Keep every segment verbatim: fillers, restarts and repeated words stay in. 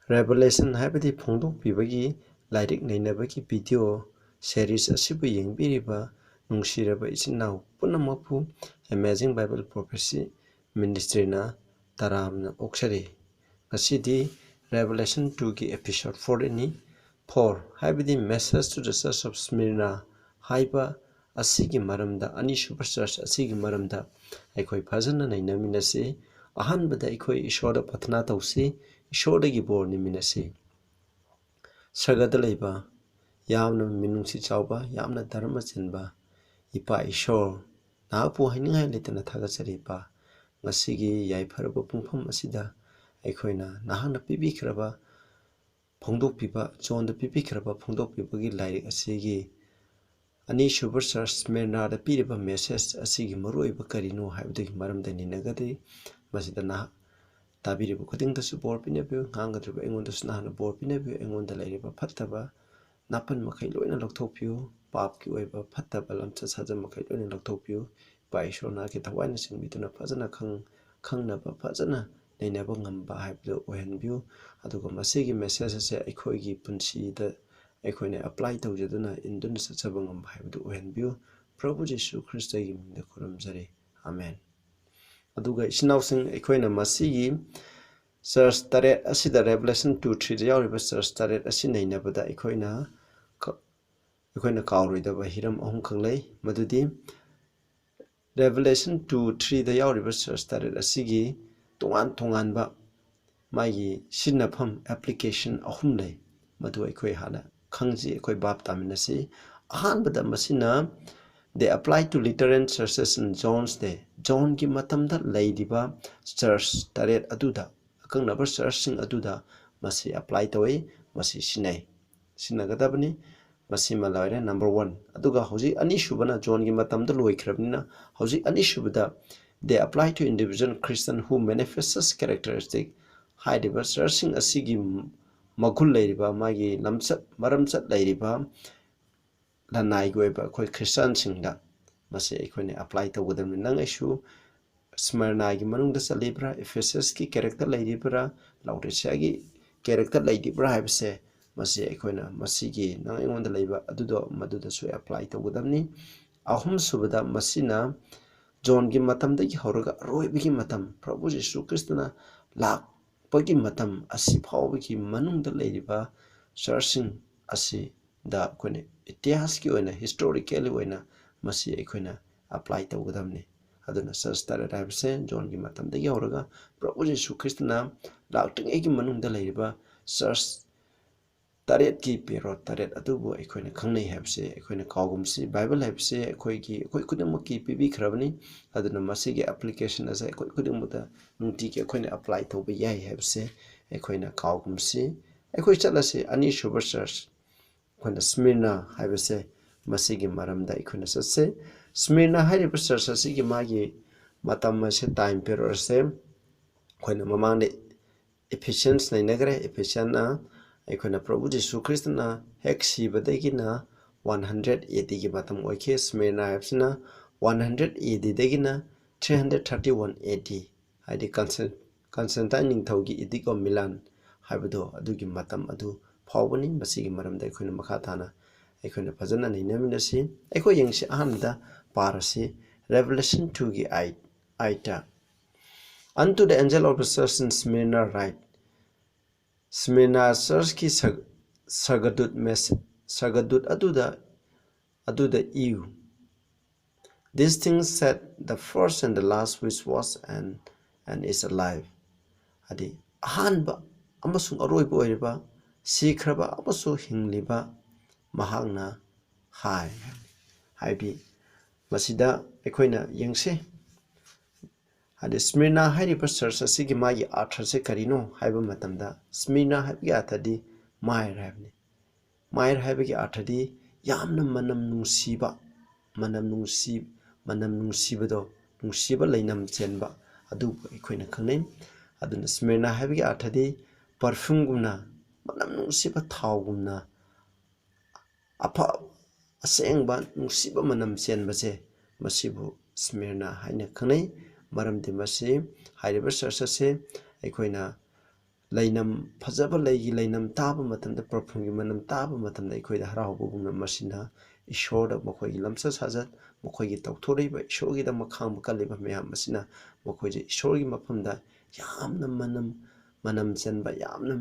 Revelation ꯍꯥꯏꯕꯗꯤ ꯐꯣꯡꯗꯣꯛꯄꯤꯕꯒꯤ ꯂꯥꯏꯔꯤꯛ ꯅꯩꯅꯕꯒꯤ video series ꯑꯁꯤꯕꯨ ꯌꯦꯡꯕꯤꯔꯤꯕ ꯅꯨꯡꯁꯤꯔꯕ ꯏꯆꯤꯟ ꯏꯅꯥꯎ ꯄꯨꯝꯅꯃꯛꯄꯨ Amazing Bible Prophecy Ministryꯅ ꯇꯔꯥꯝꯅ ꯑꯣꯛꯆꯔꯤ꯫ ꯉꯁꯤꯗꯤ Revelation twoꯒꯤ episode fourꯅꯤ꯫ Four ꯍꯥꯏꯕꯗꯤ Message to the Church of Smyrna ꯍꯥꯏꯕ ꯑꯁꯤꯒꯤ ꯃꯔꯝꯗ, ꯑꯅꯤꯁꯨꯕ church ꯑꯁꯤꯒꯤ ꯃꯔꯝꯗ ꯑꯩꯈꯣꯏ ꯐꯖꯅ ꯅꯩꯅꯃꯤꯟꯅꯁꯤ꯫ ꯑꯍꯥꯟꯕꯗ ꯑꯩꯈꯣꯏ ꯏꯁꯣꯔꯗ ꯄ꯭ꯔꯊꯅꯥ ꯇꯧꯁꯤ, ꯏꯁꯣꯔꯗꯒꯤ ꯕꯣꯔ ꯅꯤꯃꯤꯟꯅꯁꯤ꯫ ꯁꯔꯒꯗ ꯂꯩꯕ, ꯌꯥꯝꯅ ꯃꯤꯅꯨꯡꯁꯤ ꯆꯥꯎꯕ, ꯌꯥꯝꯅ ꯙꯔꯃ ꯆꯤꯟꯕ ꯏꯄꯥ ꯏꯁꯣꯔ, ꯅꯍꯥꯛꯄꯨ ꯍꯥꯏꯅꯤꯡꯉꯥꯏ ꯂꯩꯇꯅ ꯊꯥꯒꯠꯆꯔꯤ ꯏꯄꯥ꯫ ꯉꯁꯤꯒꯤ ꯌꯥꯏꯐꯔꯕ ꯄꯨꯡꯐꯝ ꯑꯁꯤꯗ ꯑꯩꯈꯣꯏꯅ ꯅꯍꯥꯛꯅ ꯄꯤꯕꯤꯈ꯭ꯔꯕ ꯐꯣꯡꯗꯣꯛꯄꯤꯕ, ꯖꯣꯟꯗ ꯄꯤꯕꯤꯈ꯭ꯔꯕ ꯐꯣꯡꯗꯣꯛꯄꯤꯕꯒꯤ ꯂꯥꯏꯔꯤꯛ ꯑꯁꯤꯒꯤ ꯑꯅꯤꯁꯨꯕ church ꯁ꯭ꯃꯤꯔꯅꯥꯗ ꯄꯤꯔꯤꯕ message ꯑꯁꯤꯒꯤ ꯃꯔꯨꯑꯣꯏꯕ ꯀꯔꯤꯅꯣ ꯍꯥꯏꯕꯗꯨꯒꯤ ꯃꯔꯝꯗ ꯅꯩꯅꯒꯗ꯭ꯔꯤ꯫ ꯃꯁꯤꯗ ꯅꯍꯥꯛ ꯇꯥꯕꯤꯔꯤꯕ ꯈꯨꯗꯤꯡꯗꯁꯨ ꯕꯣꯔ ꯄꯤꯅꯕꯤꯌꯨ, ꯉꯥꯡꯒꯗꯧꯔꯤꯕ ꯑꯩꯉꯣꯟꯗꯁꯨ ꯅꯍꯥꯛꯅ ꯕꯣꯔ ꯄꯤꯅꯕꯤꯌꯨ, ꯑꯩꯉꯣꯟꯗ ꯂꯩꯔꯤꯕ ꯐꯠꯇꯕ ꯅꯥꯄꯟ ꯃꯈꯩ ꯂꯣꯏꯅ ꯂꯧꯊꯣꯛꯄꯤꯌꯨ, ꯄꯥꯞꯀꯤ ꯑꯣꯏꯕ ꯐꯠꯇꯕ ꯂꯝꯆꯠ ꯁꯥꯖꯠ ꯃꯈꯩ ꯂꯣꯏꯅ ꯂꯧꯊꯣꯛꯄꯤꯌꯨ꯫ ꯏꯄꯥ ꯏꯁꯣꯔ ꯅꯍꯥꯛꯀꯤ ꯊꯋꯥꯏꯅ ꯆꯤꯡꯕꯤꯗꯨꯅ ꯐꯖꯅ ꯈꯪ-, ꯈꯪꯅꯕ, ꯐꯖꯅ ꯅꯩꯅꯕ ꯉꯝꯕ ꯍꯥꯏꯕꯗꯨ ꯑꯣꯏꯍꯟꯕꯤꯌꯨ꯫ ꯑꯗꯨꯒ ꯃꯁꯤꯒꯤ message ꯑꯁꯦ ꯑꯩꯈꯣꯏꯒꯤ ꯄꯨꯟꯁꯤꯗ ꯑꯩꯈꯣꯏꯅ apply ꯇꯧꯖꯗꯨꯅ, ꯏꯟꯗꯨꯅ ꯆꯠꯆꯕ ꯉꯝꯕ ꯍꯥꯏꯕꯗꯨ ꯑꯣꯏꯍꯟꯕꯤꯌꯨ꯫ ꯄ꯭ꯔꯚꯨ ꯖꯤꯁꯨ ꯈ꯭ꯔꯤꯁꯇꯒꯤ ꯃꯤꯡꯗ ꯈꯨꯔꯨꯝꯖꯔꯤ꯫ ꯑꯃꯦꯟ꯫ ꯑꯗꯨꯒ ꯏꯆꯤꯟ ꯏꯅꯥꯎꯁꯤꯡ, ꯑꯩꯈꯣꯏꯅ ꯃꯁꯤꯒꯤ church ꯇꯔꯦꯠ ꯑꯁꯤꯗ, Revelation two threeꯗ ꯌꯥꯎꯔꯤꯕ church ꯇꯔꯦꯠ ꯑꯁꯤ ꯅꯩꯅꯕꯗ ꯑꯩꯈꯣꯏꯅ ꯀ-, ꯑꯩꯈꯣꯏꯅ ꯀꯥꯎꯔꯣꯏꯗꯕ ꯍꯤꯔꯝ ꯑꯍꯨꯝꯈꯛ ꯂꯩ꯫ ꯃꯗꯨꯗꯤ Revelation two threeꯗ ꯌꯥꯎꯔꯤꯕ church ꯇꯔꯦꯠ ꯑꯁꯤꯒꯤ ꯇꯣꯉꯥꯟ ꯇꯣꯉꯥꯟꯕ ꯃꯥꯒꯤ ꯁꯤꯖꯤꯟꯅꯐꯝ, application ꯑꯍꯨꯝ ꯂꯩ꯫ ꯃꯗꯨ ꯑꯩꯈꯣꯏ ꯍꯥꯟꯅ ꯈꯪꯁꯤ, ꯑꯩꯈꯣꯏ ꯚꯥꯞ ꯇꯥꯃꯤꯟꯅꯁꯤ꯫ ꯑꯍꯥꯟꯕꯗ ꯃꯁꯤꯅ they apply to literal churches in John's day꯫ ꯖꯣꯟꯒꯤ ꯃꯇꯝꯗ ꯂꯩꯔꯤꯕ church ꯇꯔꯦꯠ ꯑꯗꯨꯗ, ꯑꯀꯛꯅꯕ churchꯁꯤꯡ ꯑꯗꯨꯗ ꯃꯁꯤ apply ꯇꯧꯏ, ꯃꯁꯤ ꯁꯤꯟꯅꯩ, ꯁꯤꯟꯅꯒꯗꯕꯅꯤ꯫ ꯃꯁꯤꯃ ꯂꯣꯏꯔꯦ, number one꯫ ꯑꯗꯨꯒ ꯍꯧꯖꯤꯛ ꯑꯅꯤꯁꯨꯕꯅ ꯖꯣꯟꯒꯤ ꯃꯇꯝꯗ ꯂꯣꯏꯈ꯭ꯔꯕꯅꯤꯅ, ꯍꯧꯖꯤꯛ ꯑꯅꯤꯁꯨꯕꯗ they apply to individual Christian who manifests such characteristic꯫ ꯍꯥꯏꯔꯤꯕ churchꯁꯤꯡ ꯑꯁꯤꯒꯤ ꯃꯒꯨꯟ ꯂꯩꯔꯤꯕ, ꯃꯥꯒꯤ ꯂꯝꯆꯠ ꯃꯔꯝꯆꯠ ꯂꯩꯔꯤꯕ, ꯂꯅꯥꯏꯒꯤ ꯑꯣꯏꯕ ꯑꯩꯈꯣꯏ ꯈ꯭ꯔꯤꯁꯇꯥꯟꯁꯤꯡꯗ ꯃꯁꯤ ꯑꯩꯈꯣꯏꯅ apply ꯇꯧꯒꯗꯕꯅꯤ꯫ ꯅꯪ ꯑꯩꯁꯨ ꯁ꯭ꯃꯔꯅꯥꯒꯤ ꯃꯅꯨꯡꯗ ꯆꯜꯂꯤꯕ꯭ꯔꯥ, ꯏꯐꯦꯁꯁꯀꯤ character ꯂꯩꯔꯤꯕ꯭ꯔꯥ, ꯂꯥꯎꯗꯤꯁꯤꯌꯥꯒꯤ ꯀꯦꯔꯦꯛꯇꯔ ꯂꯩꯔꯤꯕ꯭ꯔꯥ ꯍꯥꯏꯕꯁꯦ, ꯃꯁꯤ ꯑꯩꯈꯣꯏꯅ ꯃꯁꯤꯒꯤ ꯅꯪ ꯑꯩꯉꯣꯟꯗ ꯂꯩꯕ ꯑꯗꯨꯗꯣ ꯃꯗꯨꯗꯁꯨ ꯑꯦꯄ꯭ꯂꯥꯏ ꯇꯧꯒꯗꯕꯅꯤ꯫ ꯑꯍꯨꯝꯁꯨꯕꯗ, ꯃꯁꯤꯅ ꯖꯣꯟꯒꯤ ꯃꯇꯝꯗꯒꯤ ꯍꯧꯔꯒ ꯑꯔꯣꯏꯕꯒꯤ ꯃꯇꯝ, ꯄ꯭ꯔꯚꯨ ꯖꯤꯁꯨ ꯈ꯭ꯔꯤꯁꯇꯅ ꯂꯥꯛꯄꯒꯤ ꯃꯇꯝ ꯑꯁꯤ ꯐꯥꯎꯕꯒꯤ ꯃꯅꯨꯡꯗ ꯂꯩꯔꯤꯕ ꯆꯔꯆꯁꯤꯡ ꯑꯁꯤꯗ ꯑꯩꯈꯣꯏꯅ ꯏꯇꯤꯍꯥꯁꯀꯤ ꯑꯣꯏꯅ, ꯍꯤꯁꯇꯣꯔꯤꯀꯦꯜꯒꯤ ꯑꯣꯏꯅ ꯃꯁꯤ ꯑꯩꯈꯣꯏꯅ ꯑꯦꯄ꯭ꯂꯥꯏ ꯇꯧꯒꯗꯕꯅꯤ꯫ ꯑꯗꯨꯅ ꯆꯔꯆ ꯇꯔꯦꯠ ꯍꯥꯏꯕꯁꯦ ꯖꯣꯟꯒꯤ ꯃꯇꯝꯗꯒꯤ ꯍꯧꯔꯒ ꯄ꯭ꯔꯚꯨ ꯖꯤꯁꯨ ꯈ꯭ꯔꯤꯁꯇꯅ ꯂꯥꯛꯇ꯭ꯔꯤꯉꯩꯒꯤ ꯃꯅꯨꯡꯗ ꯂꯩꯔꯤꯕ ꯆꯔꯆ ꯇꯔꯦꯠꯀꯤ ꯄꯦꯔꯣꯠ ꯇꯔꯦꯠ ꯑꯗꯨꯕꯨ ꯑꯩꯈꯣꯏꯅ ꯈꯪꯅꯩ ꯍꯥꯏꯕꯁꯦ ꯑꯩꯈꯣꯏꯅ ꯀꯥꯎꯒꯨꯝꯁꯤ꯫ ꯕꯥꯏꯕꯜ ꯍꯥꯏꯕꯁꯦ ꯑꯩꯈꯣꯏꯒꯤ, ꯑꯩꯈꯣꯏ ꯈꯨꯗꯤꯡꯃꯛꯀꯤ ꯄꯤꯕꯤꯈ꯭ꯔꯕꯅꯤ꯫ ꯑꯗꯨꯅ ꯃꯁꯤꯒꯤ ꯑꯦꯄ꯭ꯂꯤꯀꯦꯁꯟ ꯑꯁꯦ ꯑꯩꯈꯣꯏ ꯈꯨꯗꯤꯡꯃꯛꯇ ꯅꯨꯡꯇꯤꯒꯤ ꯑꯩꯈꯣꯏꯅ ꯑꯦꯄ꯭ꯂꯥꯏ ꯇꯧꯕ ꯌꯥꯏ ꯍꯥꯏꯕꯁꯦ ꯑꯩꯈꯣꯏꯅ ꯀꯥꯎꯒꯨꯝꯁꯤ꯫ ꯑꯩꯈꯣꯏ ꯆꯠꯂꯁꯤ ꯑꯅꯤꯁꯨꯕ ꯆꯔꯆ, ꯑꯩꯈꯣꯏꯅ ꯁ꯭ꯃꯤꯔꯅꯥ ꯍꯥꯏꯕꯁꯦ, ꯃꯁꯤꯒꯤ ꯃꯔꯝꯗ ꯑꯩꯈꯣꯏꯅ ꯆꯠꯁꯦ꯫ ꯁ꯭ꯃꯤꯔꯅꯥ ꯍꯥꯏꯔꯤꯕ ꯆꯔꯆ ꯑꯁꯤꯒꯤ ꯃꯥꯒꯤ ꯃꯇꯝ ꯑꯁꯦ, ꯇꯥꯏꯝ ꯄꯦꯔꯣꯠ ꯑꯁꯦ ꯑꯩꯈꯣꯏꯅ ꯃꯃꯥꯡꯗ ꯏꯐꯤꯁꯤꯌꯟꯁ ꯅꯩꯅꯈ꯭ꯔꯦ꯫ ꯏꯐꯤꯁꯤꯌꯟꯅ ꯑꯩꯈꯣꯏꯅ ꯄ꯭ꯔꯚꯨ ꯖꯤꯁꯨ ꯈ꯭ꯔꯤꯁꯇꯅ ꯍꯦꯛ ꯁꯤꯕꯗꯒꯤꯅ ꯋꯥꯟ ꯍꯟꯗ꯭ꯔꯦꯠ ꯑꯦ ꯗꯤꯒꯤ ꯃꯇꯝ ꯑꯣꯏꯈꯤ꯫ ꯁ꯭ꯃꯤꯔꯅꯥ ꯍꯥꯏꯕꯁꯤꯅ ꯋꯥꯟ ꯍꯟꯗ꯭ꯔꯦꯠ ꯑꯦ ꯗꯤꯗꯒꯤꯅ ꯊ꯭ꯔꯤ ꯍꯟꯗ꯭ꯔꯦꯠ ꯊꯥꯔꯇꯤ ꯋꯥꯟ ꯑꯦ ꯗꯤ, ꯍꯥꯏꯗꯤ ꯀꯟꯁꯦꯟ-, ꯀꯟꯁꯦꯟꯇꯥꯏꯟ ꯅꯤꯡꯊꯧꯒꯤ Edict of Milan ꯍꯥꯏꯕꯗꯣ, ꯑꯗꯨꯒꯤ ꯃꯇꯝ ꯑꯗꯨ ꯐꯥꯎꯕꯅꯤ꯫ ꯃꯁꯤꯒꯤ ꯃꯔꯝꯗ ꯑꯩꯈꯣꯏꯅ ꯃꯈꯥ ꯇꯥꯅ ꯑꯩꯈꯣꯏꯅ ꯐꯖꯅ ꯅꯩꯅꯃꯤꯟꯅꯁꯤ꯫ ꯑꯩꯈꯣꯏ ꯌꯦꯡꯁꯤ, ꯑꯍꯥꯟꯕꯗ ꯄꯥꯔꯁꯤ, Revelation ꯇꯨꯒꯤ ꯑꯥꯏꯠ, ꯑꯥꯏꯠꯇ, "Unto the angel of the church in Smyrna write," Smyrna ꯆꯔꯆꯀꯤ ꯁ-, ꯁꯒꯗꯨꯠ ꯃꯦꯁ-, ꯁꯒꯗꯨꯠ ꯑꯗꯨꯗ, ꯑꯗꯨꯗ ꯏꯌꯨ, "These things said the first and the last, which was and, and is alive." ꯍꯥꯏꯗꯤ, ꯑꯍꯥꯟꯕ ꯑꯃꯁꯨꯡ ꯑꯔꯣꯏꯕ ꯑꯣꯏꯔꯤꯕ, ꯁꯤꯈ꯭ꯔꯕ ꯑꯃꯁꯨꯡ ꯍꯤꯡꯂꯤꯕ ꯃꯍꯥꯛꯅ ꯍꯥꯏ꯫ ꯍꯥꯏꯗꯤ, ꯃꯁꯤꯗ ꯑꯩꯈꯣꯏꯅ ꯌꯦꯡꯁꯤ, ꯍꯥꯏꯗꯤ, ꯁ꯭ꯃꯤꯔꯅꯥ ꯍꯥꯏꯔꯤꯕ ꯆꯔꯆ ꯑꯁꯤꯒꯤ ꯃꯥꯒꯤ ꯑꯥꯔꯊꯁꯦ ꯀꯔꯤꯅꯣ ꯍꯥꯏꯕ ꯃꯇꯝꯗ, ꯁ꯭ꯃꯤꯔꯅꯥ ꯍꯥꯏꯕꯒꯤ ꯑꯥꯔꯊꯗꯤ ꯃꯥꯏꯔ ꯍꯥꯏꯕꯅꯤ꯫ ꯃꯥꯏꯔ ꯍꯥꯏꯕꯒꯤ ꯑꯥꯔꯊꯗꯤ ꯌꯥꯝꯅ ꯃꯅꯝ ꯅꯨꯡꯁꯤꯕ, ꯃꯅꯝ ꯅꯨꯡꯁꯤ-, ꯃꯅꯝ ꯅꯨꯡꯁꯤꯕꯗꯣ, ꯅꯨꯡꯁꯤꯕ ꯂꯩꯅꯝ ꯆꯦꯟꯕ, ꯑꯗꯨꯕꯨ ꯑꯩꯈꯣꯏꯅ ꯈꯪꯅꯩ꯫ ꯑꯗꯨꯅ ꯁ꯭ꯃꯤꯔꯅꯥ ꯍꯥꯏꯕꯒꯤ ꯑꯥꯔꯊꯗꯤ ꯄꯔꯐ꯭ꯌꯨꯝꯒꯨꯝꯅ, ꯃꯅꯝ ꯅꯨꯡꯁꯤꯕ ꯊꯥꯎꯒꯨꯝꯅ, ꯑꯐ-, ꯑꯁꯦꯡꯕ ꯅꯨꯡꯁꯤꯕ ꯃꯅꯝ ꯆꯦꯟꯕꯁꯦ, ꯃꯁꯤꯕꯨ ꯁ꯭ꯃꯤꯔꯅꯥ ꯍꯥꯏꯅ ꯈꯪꯅꯩ꯫ ꯃꯔꯝꯗꯤ ꯃꯁꯤ, ꯍꯥꯏꯔꯤꯕ ꯆꯔꯆ ꯑꯁꯦ ꯑꯩꯈꯣꯏꯅ ꯂꯩꯅꯝ, ꯐꯖꯕ ꯂꯩꯒꯤ ꯂꯩꯅꯝ ꯇꯥꯕ ꯃꯇꯝꯗ, perfumeꯒꯤ ꯃꯅꯝ ꯇꯥꯕ ꯃꯇꯝꯗ ꯑꯩꯈꯣꯏꯗ ꯍꯔꯥꯎꯕꯒꯨꯝꯅ, ꯃꯁꯤꯅ ꯏꯁꯣꯔꯗ ꯃꯈꯣꯏꯒꯤ ꯂꯝꯆꯠ ꯁꯥꯖꯠ, ꯃꯈꯣꯏꯒꯤ ꯇꯧꯊꯣꯔꯛꯏꯕ ꯏꯁꯣꯔꯒꯤꯗꯃꯛ ꯈꯥꯡꯕ ꯀꯜꯂꯤꯕ ꯃꯌꯥꯝ ꯑꯁꯤꯅ ꯃꯈꯣꯏꯁꯦ ꯏꯁꯣꯔꯒꯤ ꯃꯐꯝꯗ ꯌꯥꯝꯅ ꯃꯅꯝ, ꯃꯅꯝ ꯆꯦꯟꯕ, ꯌꯥꯝꯅ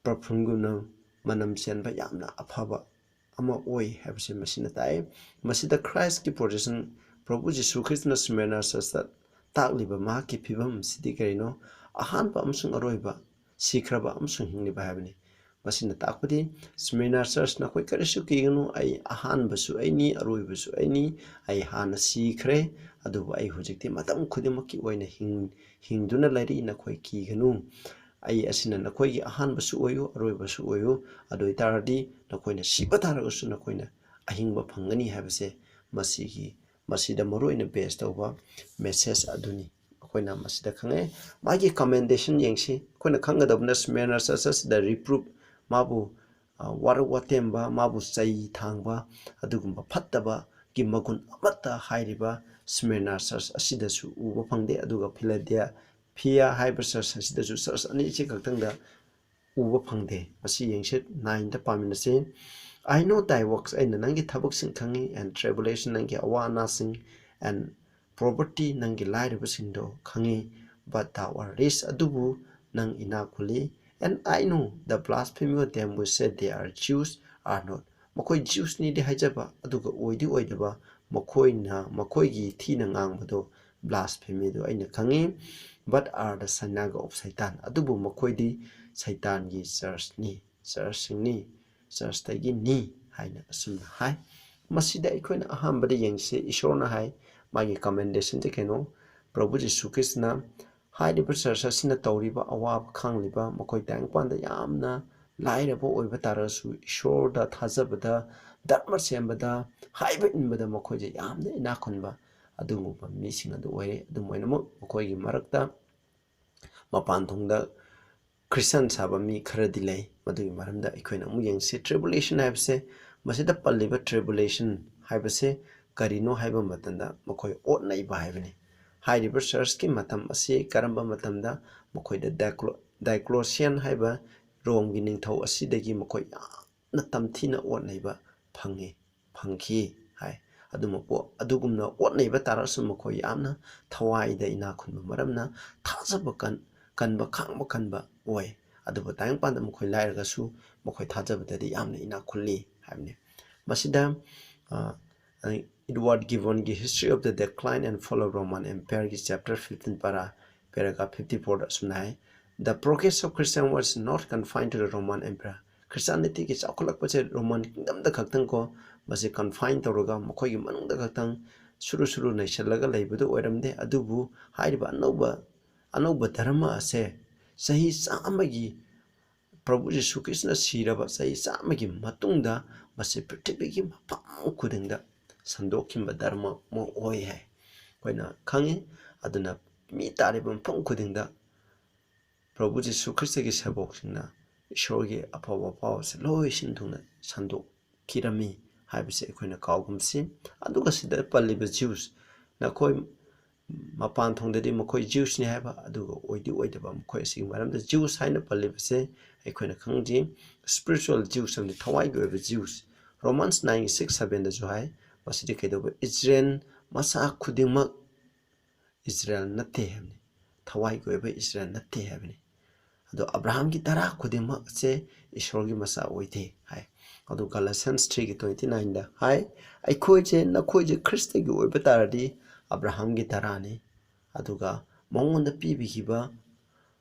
perfumeꯒꯨꯝꯅ ꯃꯅꯝ ꯆꯦꯟꯕ, ꯌꯥꯝꯅ ꯑꯐꯕ ꯑꯃ ꯑꯣꯏ ꯍꯥꯏꯕꯁꯦ ꯃꯁꯤꯅ ꯇꯥꯛꯑꯦ꯫ ꯃꯁꯤꯗ ꯈ꯭ꯔꯥꯏꯁꯀꯤ procession, ꯄ꯭ꯔꯚꯨ ꯖꯤꯁꯨ ꯈ꯭ꯔꯤꯁꯇꯅ ꯁ꯭ꯃꯤꯔꯅꯥ ꯆꯔꯆꯇ ꯇꯥꯛꯂꯤꯕ ꯃꯍꯥꯛꯀꯤ ꯐꯤꯕꯝ ꯑꯁꯤꯗꯤ ꯀꯔꯤꯅꯣ? ꯑꯍꯥꯟꯕ ꯑꯃꯁꯨꯡ ꯑꯔꯣꯏꯕ, ꯁꯤꯈ꯭ꯔꯕ ꯑꯃꯁꯨꯡ ꯍꯤꯡꯂꯤꯕ ꯍꯥꯏꯕꯅꯤ꯫ ꯃꯁꯤꯅ ꯇꯥꯛꯄꯗꯤ, ꯁ꯭ꯃꯤꯔꯅꯥ ꯆꯔꯆ, ꯅꯈꯣꯏ ꯀꯔꯤꯁꯨ ꯀꯤꯒꯅꯨ, ꯑꯩ ꯑꯍꯥꯟꯕꯁꯨ ꯑꯩꯅꯤ, ꯑꯔꯣꯏꯕꯁꯨ ꯑꯩꯅꯤ, ꯑꯩ ꯍꯥꯟꯅ ꯁꯤꯈ꯭ꯔꯦ, ꯑꯗꯨꯕꯨ ꯑꯩ ꯍꯧꯖꯤꯛꯇꯤ ꯃꯇꯝ ꯈꯨꯗꯤꯡꯃꯛꯀꯤ ꯑꯣꯏꯅ ꯍꯤꯡ-, ꯍꯤꯡꯗꯨꯅ ꯂꯩꯔꯤ, ꯅꯈꯣꯏ ꯀꯤꯒꯅꯨ꯫ ꯑꯩ ꯑꯁꯤꯅ ꯅꯈꯣꯏꯒꯤ ꯑꯍꯥꯟꯕꯁꯨ ꯑꯣꯏꯌꯨ, ꯑꯔꯣꯏꯕꯁꯨ ꯑꯣꯏꯌꯨ, ꯑꯗꯨ ꯑꯣꯏ ꯇꯥꯔꯗꯤ ꯅꯈꯣꯏꯅ ꯁꯤꯕ ꯇꯥꯔꯒꯁꯨ ꯅꯈꯣꯏꯅ ꯑꯍꯤꯡꯕ ꯐꯪꯒꯅꯤ ꯍꯥꯏꯕꯁꯦ ꯃꯁꯤꯒꯤ, ꯃꯁꯤꯗ ꯃꯔꯨ ꯑꯣꯏꯅ base ꯇꯧꯕ message ꯑꯗꯨꯅꯤ꯫ ꯑꯩꯈꯣꯏꯅ ꯃꯁꯤꯗ ꯈꯪꯉꯦ꯫ ꯃꯥꯒꯤ commendation ꯌꯦꯡꯁꯤ꯫ ꯑꯩꯈꯣꯏꯅ ꯈꯪꯒꯗꯕꯅ ꯁ꯭ꯃꯤꯔꯅꯥ ꯆꯔꯆ ꯑꯁꯤꯗ reproof, ꯃꯥꯕꯨ, ꯑ, ꯋꯥꯔꯧ ꯋꯥꯇꯦꯝꯕ, ꯃꯥꯕꯨ ꯆꯩ ꯊꯥꯡꯕ, ꯑꯗꯨꯒꯨꯝꯕ ꯐꯠꯇꯕꯒꯤ ꯃꯒꯨꯟ ꯑꯃꯠꯇ ꯍꯥꯏꯔꯤꯕ ꯁ꯭ꯃꯤꯔꯅꯥ ꯆꯔꯆ ꯑꯁꯤꯗꯁꯨ ꯎꯕ ꯐꯪꯗꯦ꯫ ꯑꯗꯨꯒ ꯐꯤꯂꯗꯦꯜꯐꯤꯌꯥ ꯍꯥꯏꯕ ꯆꯔꯆ ꯑꯁꯤꯗꯁꯨ, ꯆꯔꯆ ꯑꯅꯤ ꯑꯁꯤ ꯈꯛꯇꯪꯗ ꯎꯕ ꯐꯪꯗꯦ꯫ ꯃꯁꯤ ꯌꯦꯡꯁꯤ, nineꯗ ꯄꯥꯃꯤꯟꯅꯁꯤ꯫ "I know thy works", ꯑꯩꯅ ꯅꯪꯒꯤ ꯊꯕꯛꯁꯤꯡ ꯈꯪꯉꯤ, "and tribulation", ꯅꯪꯒꯤ ꯑꯋꯥ ꯑꯅꯥꯁꯤꯡ, "and poverty", ꯅꯪꯒꯤ ꯂꯥꯏꯔꯕꯁꯤꯡꯗꯣ ꯈꯪꯉꯤ, "but thou art rich", ꯑꯗꯨꯕꯨ ꯅꯪ ꯏꯅꯥꯛ ꯈꯨꯜꯂꯤ꯫ "And I know the blasphemy of them which say they are Jews are not", ꯃꯈꯣꯏ Jewsꯅꯤꯗꯤ ꯍꯥꯏꯖꯕ, ꯑꯗꯨꯒ ꯑꯣꯏꯗꯤ ꯑꯣꯏꯗꯕ, ꯃꯈꯣꯏꯅ ꯃꯈꯣꯏꯒꯤ ꯊꯤꯅ ꯉꯥꯡꯕꯗꯣ, blasphemyꯗꯣ ꯑꯩꯅ ꯈꯪꯉꯤ꯫ "But are the synagogue of Satan", ꯑꯗꯨꯕꯨ ꯃꯈꯣꯏꯗꯤ ꯁꯩꯇꯥꯟꯒꯤ ꯆꯔꯆꯅꯤ, ꯆꯔꯆꯁꯤꯡꯅꯤ, ꯆꯔꯆꯇꯒꯤꯅꯤ ꯍꯥꯏꯅ ꯑꯁꯨꯝꯅ ꯍꯥꯏ꯫ ꯃꯁꯤꯗ ꯑꯩꯈꯣꯏꯅ ꯑꯍꯥꯟꯕꯗ ꯌꯦꯡꯁꯤ, ꯏꯁꯣꯔꯅ ꯍꯥꯏ, ꯃꯥꯒꯤ commendationꯁꯦ ꯀꯩꯅꯣ? ꯄ꯭ꯔꯚꯨ ꯖꯤꯁꯨ ꯈ꯭ꯔꯤꯁꯇꯅ ꯍꯥꯏꯔꯤꯕ ꯆꯔꯆ ꯑꯁꯤꯅ ꯇꯧꯔꯤꯕ ꯑꯋꯥꯕ ꯈꯥꯡꯂꯤꯕ, ꯃꯈꯣꯏ ꯇꯥꯏꯕꯪꯄꯥꯟꯗ ꯌꯥꯝꯅ ꯂꯥꯏꯔꯕ ꯑꯣꯏꯕ ꯇꯥꯔꯒꯁꯨ, ꯏꯁꯣꯔꯗ ꯊꯥꯖꯕꯗ, ꯙꯔꯃ ꯁꯦꯝꯕꯗ, ꯍꯥꯏꯕ ꯏꯟꯕꯗ ꯃꯈꯣꯏꯁꯦ ꯌꯥꯝꯅ ꯏꯅꯥꯛ ꯈꯨꯟꯕ ꯑꯗꯨꯒꯨꯝꯕ ꯃꯤꯁꯤꯡ ꯑꯗꯨ ꯑꯣꯏꯔꯦ꯫ ꯑꯗꯨꯝ ꯑꯣꯏꯅꯃꯛ, ꯃꯈꯣꯏꯒꯤ ꯃꯔꯛꯇ ꯃꯄꯥꯟ ꯊꯣꯡꯗ ꯈ꯭ꯔꯤꯁꯇꯥꯟ ꯁꯥꯕ ꯃꯤ ꯈꯔꯗꯤ ꯂꯩ꯫ ꯃꯗꯨꯒꯤ ꯃꯔꯝꯗ ꯑꯩꯈꯣꯏꯅ ꯑꯃꯨꯛ ꯌꯦꯡꯁꯤ꯫ Tribulation ꯍꯥꯏꯕꯁꯦ, ꯃꯁꯤꯗ ꯄꯜꯂꯤꯕ tribulation ꯍꯥꯏꯕꯁꯦ ꯀꯔꯤꯅꯣ ꯍꯥꯏꯕ ꯃꯇꯝꯗ, ꯃꯈꯣꯏ ꯑꯣꯠꯅꯩꯕ ꯍꯥꯏꯕꯅꯤ꯫ ꯍꯥꯏꯔꯤꯕ ꯆꯔꯆꯀꯤ ꯃꯇꯝ ꯑꯁꯤ ꯀꯔꯝꯕ ꯃꯇꯝꯗ? ꯃꯈꯣꯏꯗ ꯗꯥꯏꯀ꯭ꯂꯣ-, ꯗꯥꯏꯀ꯭ꯂꯣꯁꯤꯌꯟ ꯍꯥꯏꯕ ꯔꯣꯝꯒꯤ ꯅꯤꯡꯊꯧ ꯑꯁꯤꯗꯒꯤ ꯃꯈꯣꯏ ꯌꯥꯝꯅ ꯇꯝꯊꯤꯅ ꯑꯣꯠꯅꯩꯕ ꯐꯪꯉꯤ, ꯐꯪꯈꯤ ꯍꯥꯏ꯫ ꯑꯗꯨꯃꯛꯄꯨ ꯑꯗꯨꯒꯨꯝꯅ ꯑꯣꯠꯅꯩꯕ ꯇꯥꯔꯒꯁꯨ ꯃꯈꯣꯏ ꯌꯥꯝꯅ ꯊꯋꯥꯏꯗ ꯏꯅꯥꯛ ꯈꯨꯟꯕ ꯃꯔꯝꯅ ꯊꯥꯖꯕ ꯀꯟ-, ꯀꯟꯕ, ꯈꯥꯡꯕ ꯀꯟꯕ ꯑꯣꯏ꯫ ꯑꯗꯨꯕꯨ ꯇꯥꯏꯕꯪꯄꯥꯟꯗ ꯃꯈꯣꯏ ꯂꯥꯏꯔꯒꯁꯨ ꯃꯈꯣꯏ ꯊꯥꯖꯕꯗꯗꯤ ꯌꯥꯝꯅ ꯏꯅꯥꯛ ꯈꯨꯜꯂꯤ ꯍꯥꯏꯕꯅꯤ꯫ ꯃꯁꯤꯗ, ꯑ, ꯑ, ꯏꯗꯋꯥꯔꯗ ꯒꯤꯕꯟꯒꯤ History of the Decline and Fall of Roman Empireꯒꯤ chapter fifteen para, paragraph fifty fourꯗ ꯑꯁꯨꯝꯅ ꯍꯥꯏ, "The progress of Christian was not confined to the Roman Empire." ꯈ꯭ꯔꯤꯁꯇꯥꯅꯤꯇꯤꯒꯤ ꯆꯥꯎꯈꯠꯂꯛꯄꯁꯦ ꯔꯣꯃꯟ ꯀꯤꯡꯗꯝꯗ ꯈꯛꯇꯪ ꯀꯣ, ꯃꯁꯤ confine ꯇꯧꯔꯒ ꯃꯈꯣꯏꯒꯤ ꯃꯅꯨꯡꯗ ꯈꯛꯇꯪ ꯁꯨꯔꯨ ꯁꯨꯔꯨ ꯅꯩꯁꯜꯂꯒ ꯂꯩꯕꯗꯨ ꯑꯣꯏꯔꯝꯗꯦ꯫ ꯑꯗꯨꯕꯨ ꯍꯥꯏꯔꯤꯕ ꯑꯅꯧꯕ, ꯑꯅꯧꯕ ꯙꯔꯃ ꯑꯁꯦ ꯆꯍꯤ ꯆꯥꯝꯃꯒꯤ, ꯄ꯭ꯔꯚꯨ ꯖꯤꯁꯨ ꯈ꯭ꯔꯤꯁꯅ ꯁꯤꯔꯕ ꯆꯍꯤ ꯆꯥꯝꯃꯒꯤ ꯃꯇꯨꯡꯗ ꯃꯁꯤ ꯄ꯭ꯔꯤꯊꯤꯕꯤꯒꯤ ꯃꯐꯝ ꯈꯨꯗꯤꯡꯗ ꯁꯟꯗꯣꯛꯈꯤꯕ ꯙꯔꯃ ꯑꯃ ꯑꯣꯏ ꯍꯥꯏ ꯑꯩꯈꯣꯏꯅ ꯈꯪꯉꯤ꯫ ꯑꯗꯨꯅ ꯃꯤ ꯇꯥꯔꯤꯕ ꯃꯐꯝ ꯈꯨꯗꯤꯡꯗ ꯄ꯭ꯔꯚꯨ ꯖꯤꯁꯨ ꯈ꯭ꯔꯤꯁꯇꯒꯤ ꯁꯦꯕꯣꯛꯁꯤꯡꯅ ꯏꯁꯣꯔꯒꯤ ꯑꯐꯕ ꯄꯥꯎ ꯑꯁꯤ ꯂꯣꯏ ꯁꯤꯟ ꯊꯨꯡꯅ ꯁꯟꯗꯣꯛꯈꯤꯔꯝꯃꯤ ꯍꯥꯏꯕꯁꯤ ꯑꯩꯈꯣꯏꯅ ꯀꯥꯎꯒꯨꯝꯁꯤ꯫ ꯑꯗꯨꯒ ꯁꯤꯗ ꯄꯜꯂꯤꯕ ꯖ꯭ꯌꯨꯁ, ꯅꯈꯣꯏ ꯃꯄꯥꯟ ꯊꯣꯡꯗꯗꯤ ꯃꯈꯣꯏ ꯖ꯭ꯌꯨꯁꯅꯤ ꯍꯥꯏꯕ, ꯑꯗꯨꯒ ꯑꯣꯏꯗꯤ ꯑꯣꯏꯗꯕ ꯃꯈꯣꯏ ꯑꯁꯤꯒꯤ ꯃꯔꯝꯗ ꯖ꯭ꯌꯨꯁ ꯍꯥꯏꯅ ꯄꯜꯂꯤꯕꯁꯦ ꯑꯩꯈꯣꯏꯅ ꯈꯪꯖꯤ, spiritual ꯖ꯭ꯌꯨꯁ ꯑꯃꯗꯤ ꯊꯋꯥꯏꯒꯤ ꯑꯣꯏꯕ ꯖ꯭ꯌꯨꯁ꯫ ꯔꯣꯃꯥꯟꯁ ꯅꯥꯏꯟꯒꯤ ꯁꯤꯛꯁ ꯁꯚꯦꯟꯗꯁꯨ ꯍꯥꯏ, ꯃꯁꯤꯗꯤ ꯀꯩꯗꯧꯕ? ꯏꯖꯔꯦꯜ ꯃꯆꯥ ꯈꯨꯗꯤꯡꯃꯛ ꯏꯖꯔꯦꯜ ꯅꯠꯇꯦ ꯍꯥꯏꯕꯅꯤ, ꯊꯋꯥꯏꯒꯤ ꯑꯣꯏꯕ ꯏꯖꯔꯦꯜ ꯅꯠꯇꯦ ꯍꯥꯏꯕꯅꯤ꯫ ꯑꯗꯣ ꯑꯕ꯭ꯔꯥꯍꯥꯝꯒꯤ ꯙꯔꯥ ꯈꯨꯗꯤꯡꯃꯛꯁꯦ ꯏꯁꯣꯔꯒꯤ ꯃꯆꯥ ꯑꯣꯏꯗꯦ ꯍꯥꯏ꯫ ꯑꯗꯨ ꯒꯂꯥꯁꯤꯌꯟꯁ ꯊ꯭ꯔꯤꯒꯤ ꯇ꯭ꯋꯦꯟꯇꯤ ꯅꯥꯏꯟꯗ ꯍꯥꯏ, "ꯑꯩꯈꯣꯏꯁꯦ, ꯅꯈꯣꯏꯁꯦ ꯈ꯭ꯔꯤꯁꯇꯒꯤ ꯑꯣꯏꯕ ꯇꯥꯔꯗꯤ ꯑꯕ꯭ꯔꯥꯍꯥꯝꯒꯤ ꯙꯔꯥꯅꯤ, ꯑꯗꯨꯒ ꯃꯉꯣꯟꯗ ꯄꯤꯕꯤꯈꯤꯕ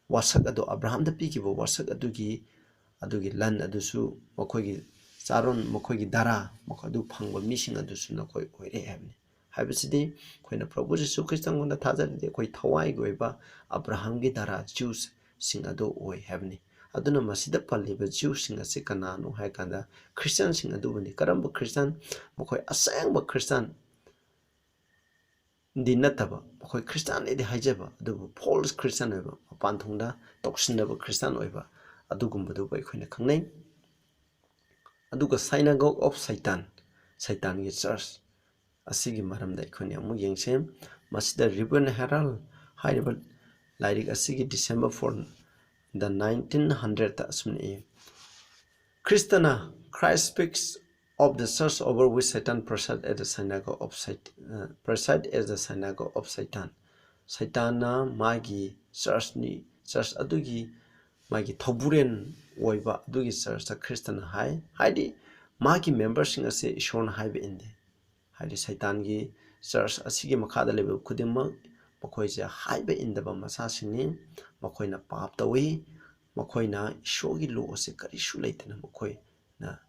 ꯋꯥꯁꯛ ꯑꯗꯨ, ꯑꯕ꯭ꯔꯥꯍꯥꯝꯗ ꯄꯤꯈꯤꯕ ꯋꯥꯁꯛ ꯑꯗꯨꯒꯤ, ꯑꯗꯨꯒꯤ ꯂꯟ ꯑꯗꯨꯁꯨ ꯃꯈꯣꯏꯒꯤ ꯆꯥꯔꯣꯟ, ꯃꯈꯣꯏꯒꯤ ꯙꯔꯥ, ꯃꯈꯣꯏ ꯑꯗꯨ ꯐꯪꯕ ꯃꯤꯁꯤꯡ ꯑꯗꯨꯁꯨ ꯅꯈꯣꯏ ꯑꯣꯏꯔꯦ" ꯍꯥꯏꯕꯅꯤ꯫ ꯍꯥꯏꯕꯁꯤꯗꯤ ꯑꯩꯈꯣꯏꯅ ꯄ꯭ꯔꯚꯨ ꯖꯤꯁꯨ ꯈ꯭ꯔꯤꯁꯇꯉꯣꯟꯗ ꯊꯥꯖꯔꯗꯤ ꯑꯩꯈꯣꯏ ꯊꯋꯥꯏꯒꯤ ꯑꯣꯏꯕ ꯑꯕ꯭ꯔꯥꯍꯥꯝꯒꯤ ꯙꯔꯥ ꯖ꯭ꯌꯨꯁꯁꯤꯡ ꯑꯗꯨ ꯑꯣꯏ ꯍꯥꯏꯕꯅꯤ꯫ ꯑꯗꯨꯅ ꯃꯁꯤꯗ ꯄꯜꯂꯤꯕ ꯖ꯭ꯌꯨꯁꯁꯤꯡ ꯑꯁꯤ ꯀꯅꯥꯅꯣ ꯍꯥꯏ ꯀꯥꯟꯗ ꯈ꯭ꯔꯤꯁꯇꯤꯌꯥꯟꯁꯤꯡ ꯑꯗꯨꯕꯨꯅꯤ꯫ ꯀꯔꯝꯕ ꯈ꯭ꯔꯤꯁꯇꯤꯌꯥꯟ? ꯃꯈꯣꯏ ꯑꯁꯦꯡꯕ ꯈ꯭ꯔꯤꯁꯇꯤꯌꯥꯟꯗꯤ ꯅꯠꯇꯕ, ꯃꯈꯣꯏ ꯈ꯭ꯔꯤꯁꯇꯤꯌꯥꯟꯅꯤꯗꯤ ꯍꯥꯏꯖꯕ, ꯑꯗꯨꯕꯨ ꯐꯣꯜꯁ ꯈ꯭ꯔꯤꯁꯇꯤꯌꯥꯟ ꯑꯣꯏꯕ, ꯃꯄꯥꯟ ꯊꯣꯡꯗ ꯇꯧꯁꯤꯟꯅꯕ ꯈ꯭ꯔꯤꯁꯇꯤꯌꯥꯟ ꯑꯣꯏꯕ, ꯑꯗꯨꯒꯨꯝꯕꯗꯨꯕꯨ ꯑꯩꯈꯣꯏꯅ ꯈꯪꯅꯩ꯫ ꯑꯗꯨꯒ Synagogue of Satan, ꯁꯩꯇꯥꯟꯒꯤ ꯆꯔꯆ ꯑꯁꯤꯒꯤ ꯃꯔꯝꯗ ꯑꯩꯈꯣꯏꯅ ꯑꯃꯨꯛ ꯌꯦꯡꯁꯤ꯫ ꯃꯁꯤꯗ ꯔꯤꯕꯟ ꯍꯦꯔꯥꯜ ꯍꯥꯏꯔꯤꯕ ꯂꯥꯏꯔꯤꯛ ꯑꯁꯤꯒꯤ December four, the nineteen hundred ꯇ ꯑꯁꯨꯝꯅ E, ꯈ꯭ꯔꯤꯁꯇꯅ, "Christ speaks of the church over which Satan preside as the synagogue of Sat-, uh, preside as the synagogue of Satan." ꯁꯩꯇꯥꯟꯅ ꯃꯥꯒꯤ ꯆꯔꯆꯅꯤ, ꯆꯔꯆ ꯑꯗꯨꯒꯤ ꯃꯥꯒꯤ ꯊꯧꯕꯨꯔꯦꯟ ꯑꯣꯏꯕ ꯑꯗꯨꯒꯤ ꯆꯔꯆꯇ ꯈ꯭ꯔꯤꯁꯇꯅ ꯍꯥꯏ, ꯍꯥꯏꯗꯤ ꯃꯥꯒꯤ ꯃꯦꯝꯕꯔꯁꯤꯡ ꯑꯁꯦ ꯏꯁꯣꯔꯅ ꯍꯥꯏꯕ ꯏꯟꯗꯦ꯫ ꯍꯥꯏꯗꯤ ꯁꯩꯇꯥꯟꯒꯤ ꯆꯔꯆ ꯑꯁꯤꯒꯤ ꯃꯈꯥꯗ ꯂꯩꯕ ꯈꯨꯗꯤꯡꯃꯛ ꯃꯈꯣꯏꯁꯦ ꯍꯥꯏꯕ ꯏꯟꯗꯕ ꯃꯆꯥꯁꯤꯡꯅꯤ꯫ ꯃꯈꯣꯏꯅ ꯄꯥꯞ ꯇꯧꯏ꯫ ꯃꯈꯣꯏꯅ ꯏꯁꯣꯔꯒꯤ ꯂꯣ ꯑꯁꯤ ꯀꯔꯤꯁꯨ ꯂꯩꯇꯅ ꯃꯈꯣꯏꯅ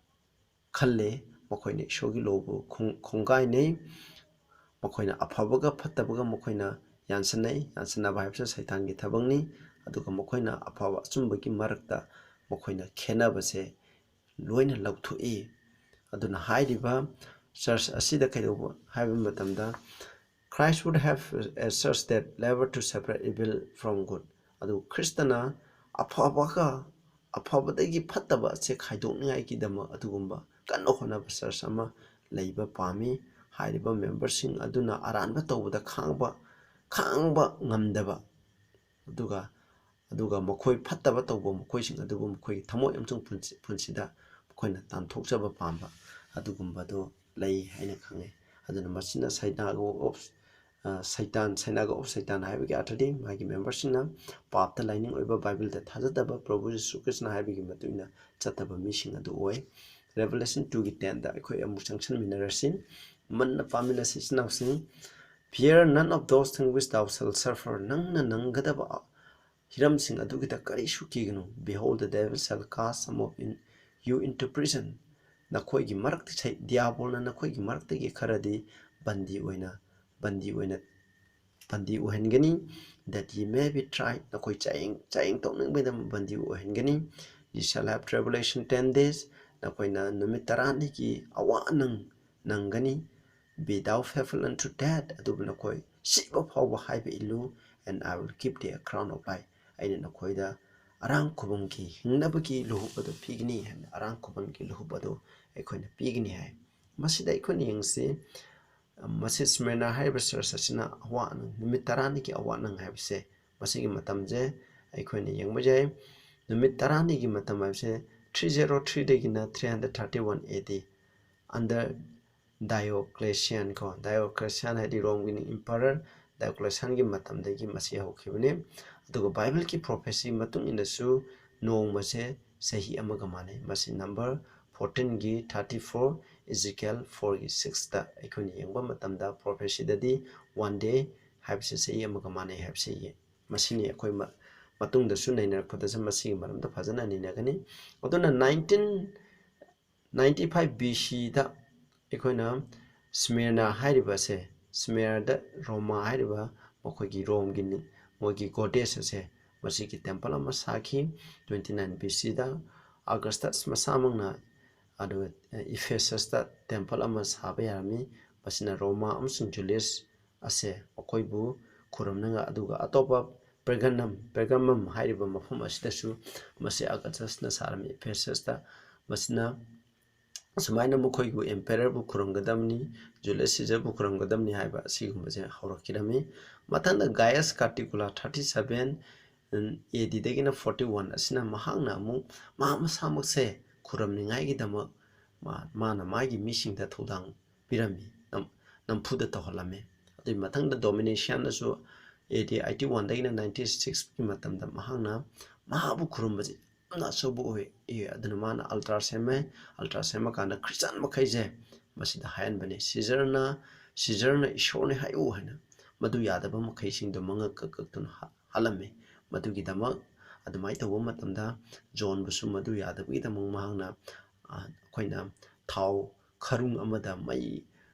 ꯈꯜꯂꯦ꯫ ꯃꯈꯣꯏꯅ ꯏꯁꯣꯔꯒꯤ ꯂꯣꯕꯨ ꯈꯣꯡ-, ꯈꯣꯡꯒꯥꯏꯅꯩ꯫ ꯃꯈꯣꯏꯅ ꯑꯐꯕꯒ ꯐꯠꯇꯕꯒ ꯃꯈꯣꯏꯅ ꯌꯥꯟꯁꯤꯟꯅꯩ꯫ ꯌꯥꯟꯁꯤꯟꯅꯕ ꯍꯥꯏꯕꯁꯤ ꯁꯩꯇꯥꯟꯒꯤ ꯊꯕꯛꯅꯤ꯫ ꯑꯗꯨꯒ ꯃꯈꯣꯏꯅ ꯑꯐꯕ ꯑꯆꯨꯝꯕꯒꯤ ꯃꯔꯛꯇ ꯃꯈꯣꯏꯅ ꯈꯦꯠꯅꯕꯁꯦ ꯂꯣꯏꯅ ꯂꯧꯊꯣꯛꯏ꯫ ꯑꯗꯨꯅ ꯍꯥꯏꯔꯤꯕ ꯆꯔꯆ ꯑꯁꯤꯗ ꯀꯩꯗꯧꯕ ꯍꯥꯏꯕ ꯃꯇꯝꯗ, "Christ would have a church that labour to separate evil from good." ꯑꯗꯨ ꯈ꯭ꯔꯤꯁꯇꯅ ꯑꯐꯕꯒ, ꯑꯐꯕꯗꯒꯤ ꯐꯠꯇꯕ ꯑꯁꯦ ꯈꯥꯏꯗꯣꯛꯅꯤꯡꯉꯥꯏꯒꯤꯗꯃꯛ ꯑꯗꯨꯒꯨꯝꯕ ꯀꯟꯅ ꯍꯣꯠꯅꯕ ꯆꯔꯆ ꯑꯃ ꯂꯩꯕ ꯄꯥꯝꯃꯤ꯫ ꯍꯥꯏꯔꯤꯕ ꯃꯦꯝꯕꯔꯁꯤꯡ ꯑꯗꯨꯅ ꯑꯔꯥꯟꯕ ꯇꯧꯕꯗ ꯈꯥꯡꯕ, ꯈꯥꯡꯕ ꯉꯝꯗꯕ, ꯑꯗꯨꯒ, ꯑꯗꯨꯒ ꯃꯈꯣꯏ ꯐꯠꯇꯕ ꯇꯧꯕ ꯃꯈꯣꯏꯁꯤꯡ ꯑꯗꯨꯕꯨ ꯃꯈꯣꯏꯒꯤ ꯊꯃꯣꯏ ꯑꯃꯁꯨꯡ ꯄꯨꯟꯁꯤ, ꯄꯨꯟꯁꯤꯗ ꯃꯈꯣꯏꯅ ꯇꯥꯟꯊꯣꯛꯆꯕ ꯄꯥꯝꯕ ꯑꯗꯨꯒꯨꯝꯕꯗꯨ ꯂꯩ ꯍꯥꯏꯅ ꯈꯪꯅꯩ꯫ ꯑꯗꯨꯅ ꯃꯁꯤꯅ synagogue of, ꯑ, ꯁꯩꯇꯥꯟ, synagogue of Satan ꯍꯥꯏꯕꯒꯤ ꯑꯔꯊꯗꯤ ꯃꯥꯒꯤ ꯃꯦꯝꯕꯔꯁꯤꯡꯅ ꯄꯥꯞꯇ ꯂꯥꯏꯅꯤꯡ ꯑꯣꯏꯕ, ꯕꯥꯏꯕꯜꯗ ꯊꯥꯖꯗꯕ, ꯄ꯭ꯔꯚꯨ ꯖꯤꯁꯨ ꯈ꯭ꯔꯤꯁꯅ ꯍꯥꯏꯕꯒꯤ ꯃꯇꯨꯡ ꯏꯟꯅ ꯆꯠꯇꯕ ꯃꯤꯁꯤꯡ ꯑꯗꯨ ꯑꯣꯏ꯫ Revelation two ꯒꯤ ten ꯗ ꯑꯩꯈꯣꯏ ꯑꯃꯨꯛ ꯆꯪꯁꯤꯟꯃꯤꯟꯅꯔꯁꯤ꯫ ꯃꯨꯟꯅ ꯄꯥꯃꯤꯟꯅꯁꯤ, ꯏꯆꯤꯟ ꯏꯅꯥꯎꯁꯤꯡ꯫ "Fear none of those things which thou shalt suffer." ꯅꯪꯅ ꯅꯪꯒꯗꯕ ꯍꯤꯔꯝꯁꯤꯡ ꯑꯗꯨꯒꯤꯗ ꯀꯔꯤꯁꯨ ꯀꯤꯒꯅꯨ꯫ "Behold, the devil shall cast some of in-, you into prison." ꯅꯈꯣꯏꯒꯤ ꯃꯔꯛꯇ ꯁꯩ-, ꯗꯤꯌꯥꯕꯣꯜꯅ ꯅꯈꯣꯏꯒꯤ ꯃꯔꯛꯇꯒꯤ ꯈꯔꯗꯤ ꯕꯟꯗꯤ ꯑꯣꯏꯅ, ꯕꯟꯗꯤ ꯑꯣꯏꯅ, ꯕꯟꯗꯤ ꯑꯣꯏꯍꯟꯒꯅꯤ꯫ "That ye may be tried." ꯅꯈꯣꯏ ꯆꯌꯦꯡ, ꯆꯌꯦꯡ ꯇꯧꯅꯤꯡꯕꯒꯤꯗꯃꯛ ꯕꯟꯗꯤ ꯑꯣꯏꯍꯟꯒꯅꯤ꯫ "Ye shall have tribulation ten days." ꯅꯈꯣꯏꯅ ꯅꯨꯃꯤꯠ ꯇꯔꯥꯅꯤꯒꯤ ꯑꯋꯥ ꯅꯪ ꯅꯪꯒꯅꯤ꯫ "Be thou faithful unto death." ꯑꯗꯨꯕꯨ ꯅꯈꯣꯏ ꯁꯤꯕ ꯐꯥꯎꯕ ꯍꯥꯏꯕ ꯏꯜꯂꯨ꯫ "And I will give thee a crown of life." ꯑꯩꯅ ꯅꯈꯣꯏꯗ ꯑꯔꯥꯡ ꯈꯨꯕꯝꯒꯤ ꯍꯤꯡꯅꯕꯒꯤ ꯂꯨꯍꯨꯞ ꯑꯗꯨ ꯄꯤꯒꯅꯤ ꯍꯥꯏꯅ ꯑꯔꯥꯡ ꯈꯨꯕꯝꯒꯤ ꯂꯨꯍꯨꯞ ꯑꯗꯨ ꯑꯩꯈꯣꯏꯅ ꯄꯤꯒꯅꯤ ꯍꯥꯏ꯫ ꯃꯁꯤꯗ ꯑꯩꯈꯣꯏꯅ ꯌꯦꯡꯁꯤ, ꯃꯁꯤ ꯁ꯭ꯃꯔꯅꯥ ꯍꯥꯏꯔꯤꯕ ꯆꯔꯆ ꯑꯁꯤꯅ ꯑꯋꯥ ꯅꯨꯃꯤꯠ ꯇꯔꯥꯅꯤꯒꯤ ꯑꯋꯥ ꯅꯪ ꯍꯥꯏꯕꯁꯦ, ꯃꯁꯤꯒꯤ ꯃꯇꯝꯁꯦ ꯑꯩꯈꯣꯏꯅ ꯌꯦꯡꯕ ꯌꯥꯏ꯫ ꯅꯨꯃꯤꯠ ꯇꯔꯥꯅꯤꯒꯤ ꯃꯇꯝ ꯍꯥꯏꯕꯁꯦ three zero three ꯗꯒꯤꯅ three hundred thirty one A D, under Diocletian ꯀꯣ, Diocletian ꯍꯥꯏꯗꯤ ꯔꯣꯝꯒꯤ emperor Diocletianꯒꯤ ꯃꯇꯝꯗꯒꯤ ꯃꯁꯤ ꯍꯧꯈꯤꯕꯅꯤ꯫ ꯑꯗꯨꯒ Bibleꯒꯤ prophecy ꯃꯇꯨꯡ ꯏꯟꯅꯁꯨ ꯅꯣꯡꯃꯁꯦ ꯆꯍꯤ ꯑꯃꯒ ꯃꯥꯟꯅꯩ꯫ ꯃꯁꯤ number fourteenꯒꯤ thirty four, Ezekiel fourꯒꯤ sixꯇ ꯑꯩꯈꯣꯏꯅ ꯌꯦꯡꯕ ꯃꯇꯝꯗ prophecyꯗꯗꯤ one day ꯍꯥꯏꯕꯁꯦ ꯆꯍꯤ ꯑꯃꯒ ꯃꯥꯟꯅꯩ ꯍꯥꯏꯕꯁꯤ ꯌꯦ-, ꯃꯁꯤꯅꯤ ꯑꯩꯈꯣꯏ ꯃ-, ꯃꯇꯨꯡꯗꯁꯨ ꯅꯩꯅꯔꯛꯄꯗꯁꯨ ꯃꯁꯤꯒꯤ ꯃꯔꯝꯗ ꯐꯖꯅ ꯅꯩꯅꯒꯅꯤ꯫ ꯑꯗꯨꯅ nineteen ninety five B Cꯗ ꯑꯩꯈꯣꯏꯅ Smyrna ꯍꯥꯏꯔꯤꯕ ꯑꯁꯦ, Smyrnaꯗ ꯔꯣꯃꯥ ꯍꯥꯏꯔꯤꯕ ꯃꯈꯣꯏꯒꯤ ꯔꯣꯝꯒꯤ ꯅꯤ-, ꯃꯣꯏꯒꯤ goddess ꯑꯁꯦ, ꯃꯁꯤꯒꯤ temple ꯑꯃ ꯁꯥꯈꯤ꯫ Twenty nine B Cꯗ Augustus ꯃꯁꯥꯃꯛꯅ ꯑꯗꯨꯒ Ephesusꯇ temple ꯑꯃ ꯁꯥꯕ ꯌꯥꯔꯝꯃꯤ꯫ ꯃꯁꯤꯅ ꯔꯣꯃꯥ ꯑꯃꯁꯨꯡ Julius ꯑꯁꯦ ꯃꯈꯣꯏꯕꯨ ꯈꯨꯔꯨꯝꯅꯉꯥꯏ, ꯑꯗꯨꯒ ꯑꯇꯣꯞꯄ Pergamum, Pergamum ꯍꯥꯏꯔꯤꯕ ꯃꯐꯝ ꯑꯁꯤꯗꯁꯨ ꯃꯁꯤ Augustusꯅ ꯁꯥꯔꯝꯃꯤ, Ephesusꯇ꯫ ꯃꯁꯤꯅ ꯑꯁꯨꯃꯥꯏꯅ ꯃꯈꯣꯏꯕꯨ emperorꯕꯨ ꯈꯨꯔꯨꯝꯒꯗꯕꯅꯤ, Julius Caesarꯕꯨ ꯈꯨꯔꯨꯝꯒꯗꯕꯅꯤ ꯍꯥꯏꯕ ꯑꯁꯤꯒꯨꯝꯕꯁꯦ ꯍꯧꯔꯛꯈꯤꯔꯝꯃꯤ꯫ ꯃꯊꯪꯗ Gaius Caligula, thirty seven A Dꯗꯒꯤꯅ forty one, ꯑꯁꯤꯅ ꯃꯍꯥꯛꯅ ꯑꯃꯨꯛ ꯃꯍꯥꯛ ꯃꯁꯥꯃꯛꯁꯦ ꯈꯨꯔꯨꯝꯅꯤꯡꯉꯥꯏꯒꯤꯗꯃꯛ ꯃꯥ-, ꯃꯥꯅ ꯃꯥꯒꯤ ꯃꯤꯁꯤꯡꯗ ꯊꯧꯗꯥꯡ ꯄꯤꯔꯝꯃꯤ, ꯅꯝ-, ꯅꯝꯐꯨꯗ ꯇꯧꯍꯜꯂꯝꯃꯤ꯫ ꯑꯗꯨꯒꯤ ꯃꯊꯪꯗ Domitianꯅꯁꯨ A D eighty oneꯗꯒꯤꯅ ninety sixꯀꯤ ꯃꯇꯝꯗ ꯃꯍꯥꯛꯅ ꯃꯍꯥꯛꯄꯨ ꯈꯨꯔꯨꯝꯕꯁꯤ ꯌꯥꯝꯅ ꯑꯆꯧꯕ ꯑꯣꯏ꯫ ꯑꯦ, ꯑꯗꯨꯅ ꯃꯥꯅ altar ꯁꯦꯝꯃꯦ꯫ Altar ꯁꯦꯝꯃꯀꯥꯟꯗ Christian ꯃꯈꯩꯁꯦ ꯃꯁꯤꯗ ꯍꯥꯏꯍꯟꯕꯅꯤ, Caesarꯅ, Caesarꯅ ꯏꯁꯣꯔꯅꯤ ꯍꯥꯏꯌꯨ ꯍꯥꯏꯅ꯫ ꯃꯗꯨ ꯌꯥꯗꯕ ꯃꯈꯩꯁꯤꯡꯗꯣ ꯃꯉꯛ ꯀꯛ ꯀꯛꯇꯨꯅ ꯍꯥ-, ꯍꯥꯠꯂꯝꯃꯤ꯫ ꯃꯗꯨꯒꯤꯗꯃꯛ, ꯑꯗꯨꯃꯥꯏꯅ ꯇꯧꯕ ꯃꯇꯝꯗ ꯖꯣꯟꯕꯨꯁꯨ ꯃꯗꯨ ꯌꯥꯗꯕꯒꯤꯗꯃꯛ ꯃꯍꯥꯛꯅ, ꯑ, ꯑꯩꯈꯣꯏꯅ ꯊꯥꯎ ꯈꯔꯨꯡ ꯑꯃꯗ ꯃꯩ,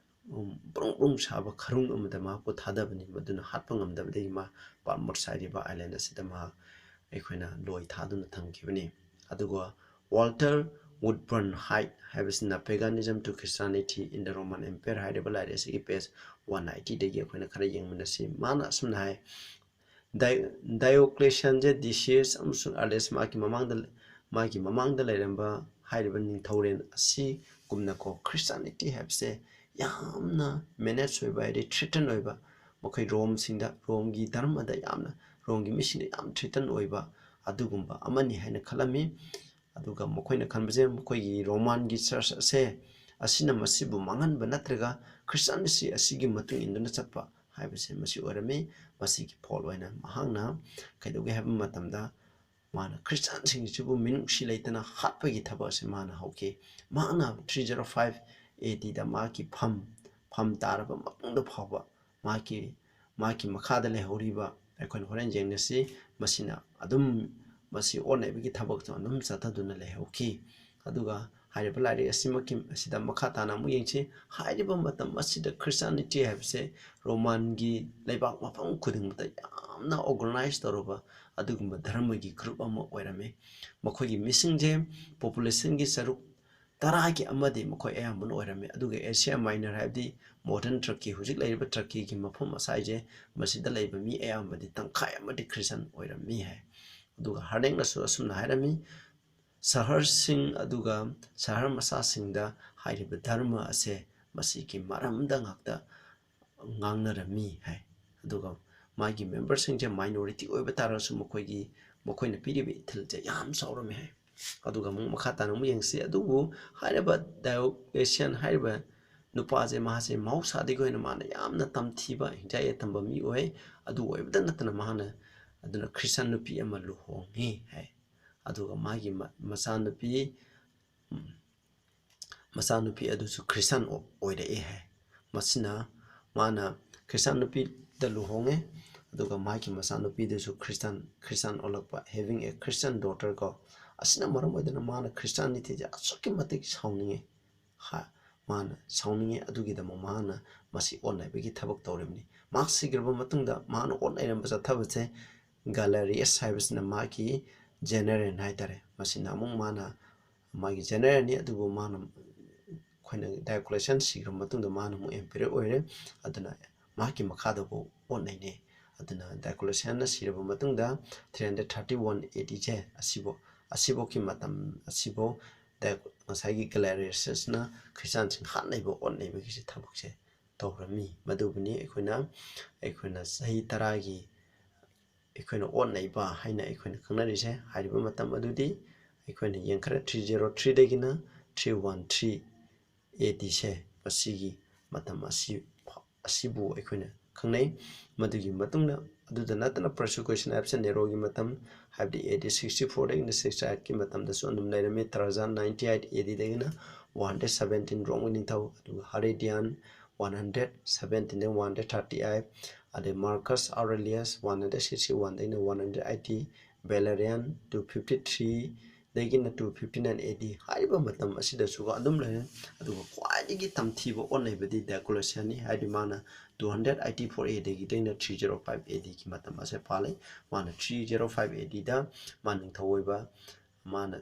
ꯎꯝ, ꯕ꯭ꯔꯨꯡ ꯕ꯭ꯔꯨꯡ ꯁꯥꯕ ꯈꯔꯨꯡ ꯑꯃꯗ ꯃꯍꯥꯛꯄꯨ ꯊꯥꯗꯕꯅꯤ꯫ ꯃꯗꯨꯅ ꯍꯥꯠꯄ ꯉꯝꯗꯕꯗꯒꯤ ꯃꯥ Patmos ꯍꯥꯏꯔꯤꯕ island ꯑꯁꯤꯗ ꯃꯍꯥꯛ, ꯑꯩꯈꯣꯏꯅ ꯂꯣꯏ ꯊꯥꯗꯨꯅ ꯊꯝꯈꯤꯕꯅꯤ꯫ ꯑꯗꯨꯒ Walter Woodburn Hyde ꯍꯥꯏꯕꯁꯤꯅ Paganism to Christianity in the Roman Empire ꯍꯥꯏꯔꯤꯕ ꯂꯥꯏꯔꯤꯛ ꯑꯁꯤꯒꯤ page one ninetyꯗꯒꯤ ꯑꯩꯈꯣꯏꯅ ꯈꯔ ꯌꯦꯡꯃꯤꯟꯅꯁꯤ꯫ ꯃꯥꯅ ꯑꯁꯨꯝꯅ ꯍꯥꯏ, "Di-, Diocletianꯁꯦ Decius ꯑꯃꯁꯨꯡ Aulus ꯃꯥꯒꯤ ꯃꯃꯥꯡꯗ, ꯃꯥꯒꯤ ꯃꯃꯥꯡꯗ ꯂꯩꯔꯝꯕ ꯍꯥꯏꯔꯤꯕ ꯅꯤꯡꯊꯧꯔꯦꯜ ꯑꯁꯤꯒꯨꯝꯅꯀꯣ, Christianity ꯍꯥꯏꯕꯁꯦ ꯌꯥꯝꯅ menace ꯑꯣꯏꯕ, ꯍꯥꯏꯗꯤ threaten ꯑꯣꯏꯕ, ꯃꯈꯣꯏ ꯔꯣꯝꯁꯤꯡꯗ, ꯔꯣꯝꯒꯤ ꯙꯔꯃꯗ ꯌꯥꯝꯅ ꯔꯣꯝꯒꯤ ꯃꯤꯁꯤꯡꯅ ꯌꯥꯝ threaten ꯑꯣꯏꯕ ꯑꯗꯨꯒꯨꯝꯕ ꯑꯃꯅꯤ ꯍꯥꯏꯅ ꯈꯜꯂꯝꯃꯤ꯫ ꯑꯗꯨꯒ ꯃꯈꯣꯏꯅ ꯈꯟꯕꯁꯦ, ꯃꯈꯣꯏꯒꯤ ꯔꯣꯃꯥꯟꯒꯤ ꯆꯔꯆ ꯑꯁꯦ, ꯑꯁꯤꯅ ꯃꯁꯤꯕꯨ ꯃꯥꯡꯍꯟꯕ ꯅꯠꯇ꯭ꯔꯒ ꯈ꯭ꯔꯤꯁꯇꯥꯟ ꯑꯁꯤ ꯑꯁꯤꯒꯤ ꯃꯇꯨꯡ ꯏꯟꯗꯨꯅ ꯆꯠꯄ ꯍꯥꯏꯕꯁꯦ ꯃꯁꯤ ꯑꯣꯏꯔꯝꯃꯤ꯫ ꯃꯁꯤꯒꯤ ꯐꯣꯜ ꯑꯣꯏꯅ ꯃꯍꯥꯛꯅ ꯀꯩꯗꯧꯒꯦ ꯍꯥꯏꯕ ꯃꯇꯝꯗ, ꯃꯥꯅ ꯈ꯭ꯔꯤꯁꯇꯥꯟꯁꯤꯡꯁꯤꯕꯨ ꯃꯤꯅꯨꯡꯁꯤ ꯂꯩꯇꯅ ꯍꯥꯠꯄꯒꯤ ꯊꯕꯛ ꯑꯁꯤ ꯃꯥꯅ ꯍꯧꯈꯤ꯫ ꯃꯍꯥꯛꯅ three zero five A D ꯗ ꯃꯍꯥꯛꯀꯤ ꯐꯝ, ꯐꯝ ꯇꯥꯔꯕ ꯃꯇꯨꯡꯗ ꯐꯥꯎꯕ ꯃꯍꯥꯛꯀꯤ, ꯃꯍꯥꯛꯀꯤ ꯃꯈꯥꯗ ꯂꯩꯍꯧꯔꯤꯕ, ꯑꯩꯈꯣꯏꯅ ꯍꯣꯔꯦꯟ ꯌꯦꯡꯅꯁꯤ, ꯃꯁꯤꯅ ꯑꯗꯨꯝ, ꯃꯁꯤ ꯑꯣꯠ ꯅꯩꯕꯒꯤ ꯊꯕꯛꯇꯣ ꯑꯗꯨꯝ ꯆꯠꯊꯗꯨꯅ ꯂꯩꯍꯧꯈꯤ꯫ ꯑꯗꯨꯒ ꯍꯥꯏꯔꯤꯕ ꯂꯥꯏꯔꯤꯛ ꯑꯁꯤꯃꯛꯀꯤ ꯑꯁꯤꯗ ꯃꯈꯥ ꯇꯥꯅ ꯑꯃꯨꯛ ꯌꯦꯡꯁꯤ꯫ ꯍꯥꯏꯔꯤꯕ ꯃꯇꯝ ꯑꯁꯤꯗ ꯈ꯭ꯔꯤꯁꯇꯥꯅꯤꯇꯤ ꯍꯥꯏꯕꯁꯦ ꯔꯣꯃꯥꯟꯒꯤ ꯂꯩꯕꯥꯛ ꯃꯐꯝ ꯈꯨꯗꯤꯡꯃꯛꯇ ꯌꯥꯝꯅ organize ꯇꯧꯔꯕ ꯑꯗꯨꯒꯨꯝꯕ ꯙꯔꯃꯒꯤ group ꯑꯃ ꯑꯣꯏꯔꯝꯃꯤ꯫ ꯃꯈꯣꯏꯒꯤ ꯃꯤꯁꯤꯡꯁꯦ, population ꯒꯤ ꯁꯔꯨꯛ ꯇꯔꯥꯒꯤ ꯑꯃꯗꯤ ꯃꯈꯣꯏ ꯑꯌꯥꯝꯕꯅ ꯑꯣꯏꯔꯝꯃꯤ꯫ ꯑꯗꯨꯒ ꯑꯦꯁꯤꯌꯥ ꯃꯥꯏꯅꯔ, ꯍꯥꯏꯕꯗꯤ modern ꯇꯔꯀꯤ, ꯍꯧꯖꯤꯛ ꯂꯩꯔꯤꯕ ꯇꯔꯀꯤꯒꯤ ꯃꯐꯝ ꯑꯁꯥꯏꯁꯦ, ꯃꯁꯤꯗ ꯂꯩꯕ ꯃꯤ ꯑꯌꯥꯝꯕꯗꯤ ꯇꯪꯈꯥꯏ ꯑꯃꯗꯤ ꯈ꯭ꯔꯤꯁꯇꯥꯟ ꯑꯣꯏꯔꯝꯃꯤ ꯍꯥꯏ꯫ ꯑꯗꯨꯒ ꯍꯥꯔꯗꯦꯡꯅꯁꯨ ꯑꯁꯨꯝꯅ ꯍꯥꯏꯔꯝꯃꯤ, ꯁꯍꯔꯁꯤꯡ ꯑꯗꯨꯒ ꯁꯍꯔ ꯃꯆꯥꯁꯤꯡꯗ ꯍꯥꯏꯔꯤꯕ ꯙꯔꯃ ꯑꯁꯦ ꯃꯁꯤꯒꯤ ꯃꯔꯝꯗ ꯉꯥꯛꯇ ꯉꯥꯡꯅꯔꯝꯃꯤ ꯍꯥꯏ꯫ ꯑꯗꯨꯒ ꯃꯥꯒꯤ member ꯁꯤꯡꯁꯦ minority ꯑꯣꯏꯕ ꯇꯥꯔꯒꯁꯨ ꯃꯈꯣꯏꯒꯤ, ꯃꯈꯣꯏꯅ ꯄꯤꯔꯤꯕ ꯏꯊꯤꯜꯁꯦ ꯌꯥꯝ ꯆꯥꯎꯔꯝꯃꯤ ꯍꯥꯏ꯫ ꯑꯗꯨꯒ ꯑꯃꯨꯛ ꯃꯈꯥ ꯇꯥꯅ ꯑꯃꯨꯛ ꯌꯦꯡꯁꯤ꯫ ꯑꯗꯨꯕꯨ ꯍꯥꯏꯔꯤꯕ ꯗꯥꯏꯑꯣꯀ꯭ꯂꯦꯁꯤꯌꯟ ꯍꯥꯏꯔꯤꯕ ꯅꯨꯄꯥꯁꯦ, ꯃꯍꯥꯛꯁꯦ ꯃꯍꯧꯁꯥꯗꯒꯤ ꯑꯣꯏꯅ ꯃꯥꯅ ꯌꯥꯝꯅ ꯇꯝꯊꯤꯕ, ꯍꯤꯡꯆꯥꯏ ꯌꯥꯏ ꯇꯝꯕ ꯃꯤ ꯑꯣꯏ꯫ ꯑꯗꯨ ꯑꯣꯏꯕꯗ ꯅꯠꯇꯅ ꯃꯍꯥꯛꯅ ꯑꯗꯨꯅ ꯈ꯭ꯔꯤꯁꯇꯥꯟ ꯅꯨꯄꯤ ꯑꯃ ꯂꯨꯍꯣꯡꯉꯤ ꯍꯥꯏ꯫ ꯑꯗꯨꯒ ꯃꯥꯒꯤ ꯃ-, ꯃꯆꯥꯅꯨꯄꯤ, ꯎꯝ, ꯃꯆꯥꯅꯨꯄꯤ ꯑꯗꯨꯁꯨ ꯈ꯭ꯔꯤꯁꯇꯥꯟ ꯑꯣ-, ꯑꯣꯏꯔꯛꯑꯦ ꯍꯥꯏ꯫ ꯃꯁꯤꯅ ꯃꯥꯅ ꯈ꯭ꯔꯤꯁꯇꯥꯟ ꯅꯨꯄꯤꯗ ꯂꯨꯍꯣꯡꯉꯦ, ꯑꯗꯨꯒ ꯃꯥꯒꯤ ꯃꯆꯥꯅꯨꯄꯤꯗꯨꯁꯨ ꯈ꯭ꯔꯤꯁꯇꯥꯟ, ꯈ꯭ꯔꯤꯁꯇꯥꯟ ꯑꯣꯜꯂꯛꯄ, having a Christian daughter ꯀꯣ꯫ ꯑꯁꯤꯅ ꯃꯔꯝ ꯑꯣꯏꯗꯨꯅ ꯃꯥꯅ ꯈ꯭ꯔꯤꯁꯇꯥꯅꯤꯇꯤꯁꯦ ꯑꯁꯨꯛꯀꯤ ꯃꯇꯤꯛ ꯁꯥꯎꯅꯤꯡꯉꯦ꯫ ꯍꯥ-, ꯃꯥꯅ ꯁꯥꯎꯅꯤꯡꯉꯦ꯫ ꯑꯗꯨꯒꯤꯗꯃꯛ ꯃꯥꯅ ꯃꯁꯤ ꯑꯣꯠ ꯅꯩꯕꯒꯤ ꯊꯕꯛ ꯇꯧꯔꯤꯕꯅꯤ꯫ ꯃꯍꯥꯛ ꯁꯤꯈ꯭ꯔꯕ ꯃꯇꯨꯡꯗ ꯃꯥꯅ ꯑꯣꯠ ꯅꯩꯔꯝꯕ ꯆꯠꯊꯕꯁꯦ, ꯒꯦꯂꯔꯤꯌꯁ ꯍꯥꯏꯕꯁꯤꯅ ꯃꯥꯒꯤ ꯖꯦꯅꯔꯦꯜ ꯍꯥꯏꯇꯥꯔꯦ꯫ ꯃꯁꯤꯅ ꯑꯃꯨꯛ ꯃꯥꯅ ꯃꯥꯒꯤ ꯖꯦꯅꯔꯦꯜꯅꯤ, ꯑꯗꯨꯕꯨ ꯃꯥꯅ, ꯑꯩꯈꯣꯏꯅ ꯗꯥꯏꯑꯣꯀ꯭ꯂꯦꯁꯤꯌꯟ ꯁꯤꯈ꯭ꯔ ꯃꯇꯨꯡꯗ ꯃꯥꯅ ꯑꯃꯨꯛ emperor ꯑꯣꯏꯔꯦ꯫ ꯑꯗꯨꯅ ꯃꯍꯥꯛꯀꯤ ꯃꯈꯥꯗꯐꯥꯎ ꯑꯣꯠ ꯅꯩꯅꯩ꯫ ꯑꯗꯨꯅ ꯗꯥꯏꯑꯣꯀ꯭ꯂꯦꯁꯤꯌꯟꯅ ꯁꯤꯔꯕ ꯃꯇꯨꯡꯗ three hundred thirty one A D ꯁꯦ, ꯑꯁꯤꯐꯥꯎ, ꯑꯁꯤꯐꯥꯎꯒꯤ ꯃꯇꯝ ꯑꯁꯤꯐꯥꯎ ꯗꯥꯏꯑꯣ-, ꯉꯁꯥꯏꯒꯤ ꯒꯦꯂꯔꯤꯌꯁꯅ ꯈ꯭ꯔꯤꯁꯇꯥꯟꯁꯤꯡ ꯍꯥꯠ ꯅꯩꯕ, ꯑꯣꯠ ꯅꯩꯕꯒꯤꯁꯦ ꯊꯕꯛꯁꯦ ꯇꯧꯔꯝꯃꯤ꯫ ꯃꯗꯨꯕꯨꯅꯤ ꯑꯩꯈꯣꯏꯅ, ꯑꯩꯈꯣꯏꯅ ꯆꯍꯤ ꯇꯔꯥꯒꯤ ꯑꯩꯈꯣꯏꯅ ꯑꯣꯠ ꯅꯩꯕ ꯍꯥꯏꯅ ꯑꯩꯈꯣꯏꯅ ꯈꯪꯅꯔꯤꯁꯦ꯫ ꯍꯥꯏꯔꯤꯕ ꯃꯇꯝ ꯑꯗꯨꯗꯤ ꯑꯩꯈꯣꯏꯅ ꯌꯦꯡꯈ꯭ꯔꯦ, three zero three ꯗꯒꯤꯅ three one three A D ꯁꯦ ꯃꯁꯤꯒꯤ ꯃꯇꯝ ꯑꯁꯤ, ꯑꯁꯤꯕꯨ ꯑꯩꯈꯣꯏꯅ ꯈꯪꯅꯩ꯫ ꯃꯗꯨꯒꯤ ꯃꯇꯨꯡꯗ, ꯑꯗꯨꯗ ꯅꯠꯇꯅ persecution ꯍꯥꯏꯕꯁꯦ ꯅꯦꯔꯣꯒꯤ ꯃꯇꯝ, ꯍꯥꯏꯕꯗꯤ A D sixty four ꯗꯒꯤꯅ sixty eight ꯀꯤ ꯃꯇꯝꯗꯁꯨ ꯑꯗꯨꯝ ꯂꯩꯔꯝꯃꯤ꯫ Trajan ninety eight A D ꯗꯒꯤꯅ one hundred seventeen ꯔꯣꯝꯒꯤ ꯅꯤꯡꯊꯧ, ꯑꯗꯨꯒ Hadrian one hundred seventeen ꯗꯒꯤ one hundred thirty eight, ꯑꯗꯩ Marcus Aurelius one hundred sixty one ꯗꯒꯤꯅ one hundred eighty, Valerian two fifty three ꯗꯒꯤꯅ two fifty nine A D꯫ ꯍꯥꯏꯔꯤꯕ ꯃꯇꯝ ꯑꯁꯤꯗꯁꯨ ꯑꯗꯨꯝ ꯂꯩꯔꯦ꯫ ꯑꯗꯨꯒ ꯈ꯭ꯋꯥꯏꯗꯒꯤ ꯇꯝꯊꯤꯕ ꯑꯣꯠꯅꯩꯕꯗꯤ Diocletian ꯅꯤ꯫ ꯍꯥꯏꯗꯤ ꯃꯥꯅ two hundred eighty four A D ꯗꯒꯤꯅ three zero five A D ꯒꯤ ꯃꯇꯝ ꯑꯁꯦ ꯄꯥꯜꯂꯤ꯫ ꯃꯥꯅ three zero five A D ꯗ ꯃꯥ ꯅꯤꯡꯊꯧ ꯑꯣꯏꯕ, ꯃꯥꯅ,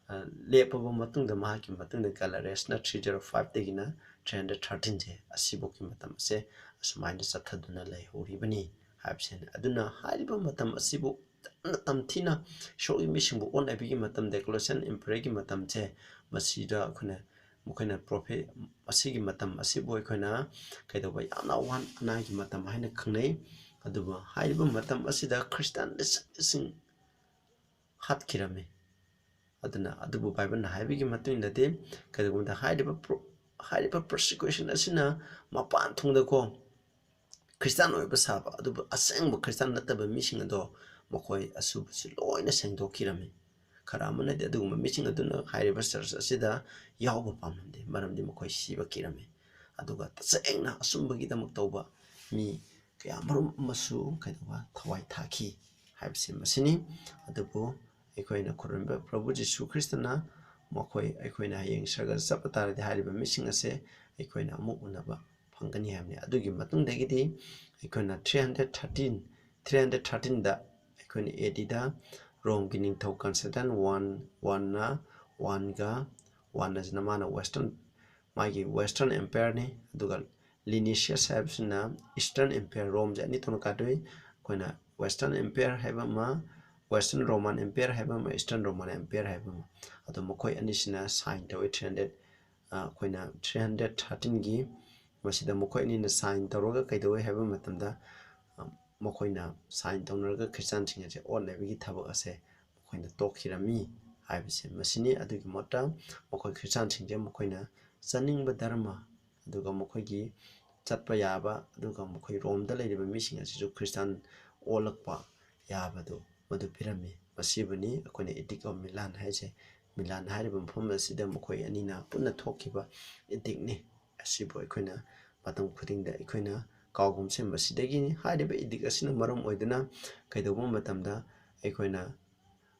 ꯑ, ꯂꯦꯞꯄꯕ ꯃꯇꯨꯡꯗ, ꯃꯍꯥꯛꯀꯤ ꯃꯇꯨꯡꯗ Galerius ꯅ three zero five ꯗꯒꯤꯅ three hundred thirteen ꯁꯦ, ꯑꯁꯤꯐꯥꯎꯒꯤ ꯃꯇꯝ ꯑꯁꯦ ꯑꯁꯨꯃꯥꯏꯅ ꯆꯠꯊꯗꯨꯅ ꯂꯩꯍꯧꯔꯤꯕꯅꯤ ꯍꯥꯏꯕꯁꯤꯅꯤ꯫ ꯑꯗꯨꯅ ꯍꯥꯏꯔꯤꯕ ꯃꯇꯝ ꯑꯁꯤꯕꯨ ꯌꯥꯝꯅ ꯇꯝꯊꯤꯅ ꯏꯁꯣꯔꯒꯤ ꯃꯤꯁꯤꯡꯕꯨ ꯑꯣꯠꯅꯕꯤꯒꯤ ꯃꯇꯝ, Diocletian Emperor ꯒꯤ ꯃꯇꯝꯁꯦ, ꯃꯁꯤꯗ ꯑꯩꯈꯣꯏꯅ, ꯃꯈꯣꯏꯅ prophet, ꯑꯁꯤꯒꯤ ꯃꯇꯝ ꯑꯁꯤꯕꯨ ꯑꯩꯈꯣꯏꯅ ꯀꯩꯗꯧꯕ, ꯌꯥꯝꯅ ꯑꯋꯥ ꯑꯅꯥꯒꯤ ꯃꯇꯝ ꯍꯥꯏꯅ ꯈꯪꯅꯩ꯫ ꯑꯗꯨꯕꯨ ꯍꯥꯏꯔꯤꯕ ꯃꯇꯝ ꯑꯁꯤꯗ Christian ꯂꯤꯁꯤꯡ ꯂꯤꯁꯤꯡ ꯍꯥꯠꯈꯤꯔꯝꯃꯤ꯫ ꯑꯗꯨꯅ ꯑꯗꯨꯕꯨ ꯕꯥꯏꯕꯜꯅ ꯍꯥꯏꯕꯒꯤ ꯃꯇꯨꯡ ꯏꯟꯅꯗꯤ, ꯀꯩꯗꯧꯕꯗ ꯍꯥꯏꯔꯤꯕ pro-, ꯍꯥꯏꯔꯤꯕ persecution ꯑꯁꯤꯅ ꯃꯄꯥꯟ ꯊꯣꯡꯗꯀꯣ Christian ꯑꯣꯏꯕ ꯁꯥꯕ, ꯑꯗꯨꯕꯨ ꯑꯁꯦꯡꯕ Christian ꯅꯠꯇꯕ ꯃꯤꯁꯤꯡ ꯑꯗꯣ ꯃꯈꯣꯏ ꯑꯁꯨꯕꯁꯤ ꯂꯣꯏꯅ ꯁꯦꯡꯗꯣꯛꯈꯤꯔꯝꯃꯤ꯫ ꯈꯔ ꯑꯃꯅꯗꯤ ꯑꯗꯨꯒꯨꯝꯕ ꯃꯤꯁꯤꯡ ꯑꯗꯨꯅ ꯍꯥꯏꯔꯤꯕ church ꯑꯁꯤꯗ ꯌꯥꯎꯕ ꯄꯥꯝꯂꯝꯗꯦ, ꯃꯔꯝꯗꯤ ꯃꯈꯣꯏ ꯁꯤꯕ ꯀꯤꯔꯝꯃꯤ꯫ ꯑꯗꯨꯒ ꯇꯁꯦꯡꯅ ꯑꯆꯨꯝꯕꯒꯤꯗꯃꯛ ꯇꯧꯕ ꯃꯤ ꯀꯌꯥ ꯃꯔꯨꯝ ꯑꯃꯁꯨ ꯀꯩꯗꯧꯕ, ꯊꯋꯥꯏ ꯊꯥꯈꯤ ꯍꯥꯏꯕꯁꯤ ꯃꯁꯤꯅꯤ꯫ ꯑꯗꯨꯕꯨ ꯑꯩꯈꯣꯏꯅ ꯈꯨꯔꯨꯝꯕ ꯄ꯭ꯔꯚꯨ ꯖꯤꯁꯨ ꯈ꯭ꯔꯤꯁꯇꯅ ꯃꯈꯣꯏ, ꯑꯩꯈꯣꯏꯅ ꯍꯌꯦꯡ ꯁꯔꯒꯗ ꯆꯠꯄ ꯇꯥꯔꯗꯤ ꯍꯥꯏꯔꯤꯕ ꯃꯤꯁꯤꯡ ꯑꯁꯦ ꯑꯩꯈꯣꯏꯅ ꯑꯃꯨꯛ ꯎꯅꯕ ꯐꯪꯒꯅꯤ ꯍꯥꯏꯕꯅꯤ꯫ ꯑꯗꯨꯒꯤ ꯃꯇꯨꯡꯗꯒꯤꯗꯤ ꯑꯩꯈꯣꯏꯅ three hundred thirteen, three hundred thirteen ꯗ ꯑꯩꯈꯣꯏꯅ A D ꯗ ꯔꯣꯝꯒꯤ ꯅꯤꯡꯊꯧ Constantine one, one ꯅ, one ꯒ, one ꯑꯁꯤꯅ ꯃꯥꯅ Western, ꯃꯥꯒꯤ Western Empire ꯅꯤ, ꯑꯗꯨꯒ Linnaeus ꯍꯥꯏꯕꯁꯤꯅ Eastern Empire, ꯔꯣꯝꯁꯦ ꯑꯅꯤ ꯊꯣꯛꯅ ꯈꯥꯏꯗꯣꯛꯏ꯫ ꯑꯩꯈꯣꯏꯅ Western Empire ꯍꯥꯏꯕ ꯑꯃ, Western Roman Empire ꯍꯥꯏꯕ ꯑꯃ, Eastern Roman Empire ꯍꯥꯏꯕ ꯑꯃ꯫ ꯑꯗꯣ ꯃꯈꯣꯏ ꯑꯅꯤꯁꯤꯅ sign ꯇꯧꯏ three hundred, ꯑ, ꯑꯩꯈꯣꯏꯅ three hundred thirteen ꯒꯤ꯫ ꯃꯁꯤꯗ ꯃꯈꯣꯏ ꯑꯅꯤꯅ sign ꯇꯧꯔꯒ ꯀꯩꯗꯧꯏ ꯍꯥꯏꯕ ꯃꯇꯝꯗ, ꯑ, ꯃꯈꯣꯏꯅ ꯁꯥꯏꯟ ꯇꯧꯅꯔꯒ ꯈ꯭ꯔꯤꯁꯇꯥꯟꯁꯤꯡ ꯑꯁꯦ ꯑꯣꯠꯅꯕꯒꯤ ꯊꯕꯛ ꯑꯁꯦ ꯃꯈꯣꯏꯅ ꯇꯣꯛꯈꯤꯔꯝꯃꯤ ꯍꯥꯏꯕꯁꯦ ꯃꯁꯤꯅꯤ꯫ ꯑꯗꯨꯒꯤ ꯃꯍꯨꯠꯇ ꯃꯈꯣꯏ ꯈ꯭ꯔꯤꯁꯇꯥꯟꯁꯤꯡꯁꯦ ꯃꯈꯣꯏꯅ ꯆꯠꯅꯤꯡꯕ ꯙꯔꯃ, ꯑꯗꯨꯒ ꯃꯈꯣꯏꯒꯤ ꯆꯠꯄ ꯌꯥꯕ, ꯑꯗꯨꯒ ꯃꯈꯣꯏ ꯔꯣꯝꯗ ꯂꯩꯔꯤꯕ ꯃꯤꯁꯤꯡ ꯑꯁꯤꯁꯨ ꯈ꯭ꯔꯤꯁꯇꯥꯟ ꯑꯣꯜꯂꯛꯄ ꯌꯥꯕꯗꯨ ꯃꯗꯨ ꯄꯤꯔꯝꯃꯤ꯫ ꯃꯁꯤꯕꯨꯅꯤ ꯑꯩꯈꯣꯏꯅ Edict of Milan ꯍꯥꯏꯁꯦ꯫ ꯃꯤꯂꯥꯟ ꯍꯥꯏꯔꯤꯕ ꯃꯐꯝ ꯑꯁꯤꯗ ꯃꯈꯣꯏ ꯑꯅꯤꯅ ꯄꯨꯟꯅ ꯊꯣꯛꯈꯤꯕ edictꯅꯤ꯫ ꯑꯁꯤꯕꯨ ꯑꯩꯈꯣꯏꯅ ꯃꯇꯝ ꯈꯨꯗꯤꯡꯗ ꯑꯩꯈꯣꯏꯅ ꯀꯥꯎꯒꯨꯝꯁꯦ꯫ ꯃꯁꯤꯗꯒꯤꯅꯤ ꯍꯥꯏꯔꯤꯕ edict ꯑꯁꯤꯅ ꯃꯔꯝ ꯑꯣꯏꯗꯨꯅ ꯀꯩꯗꯧꯕ ꯃꯇꯝꯗ ꯑꯩꯈꯣꯏꯅ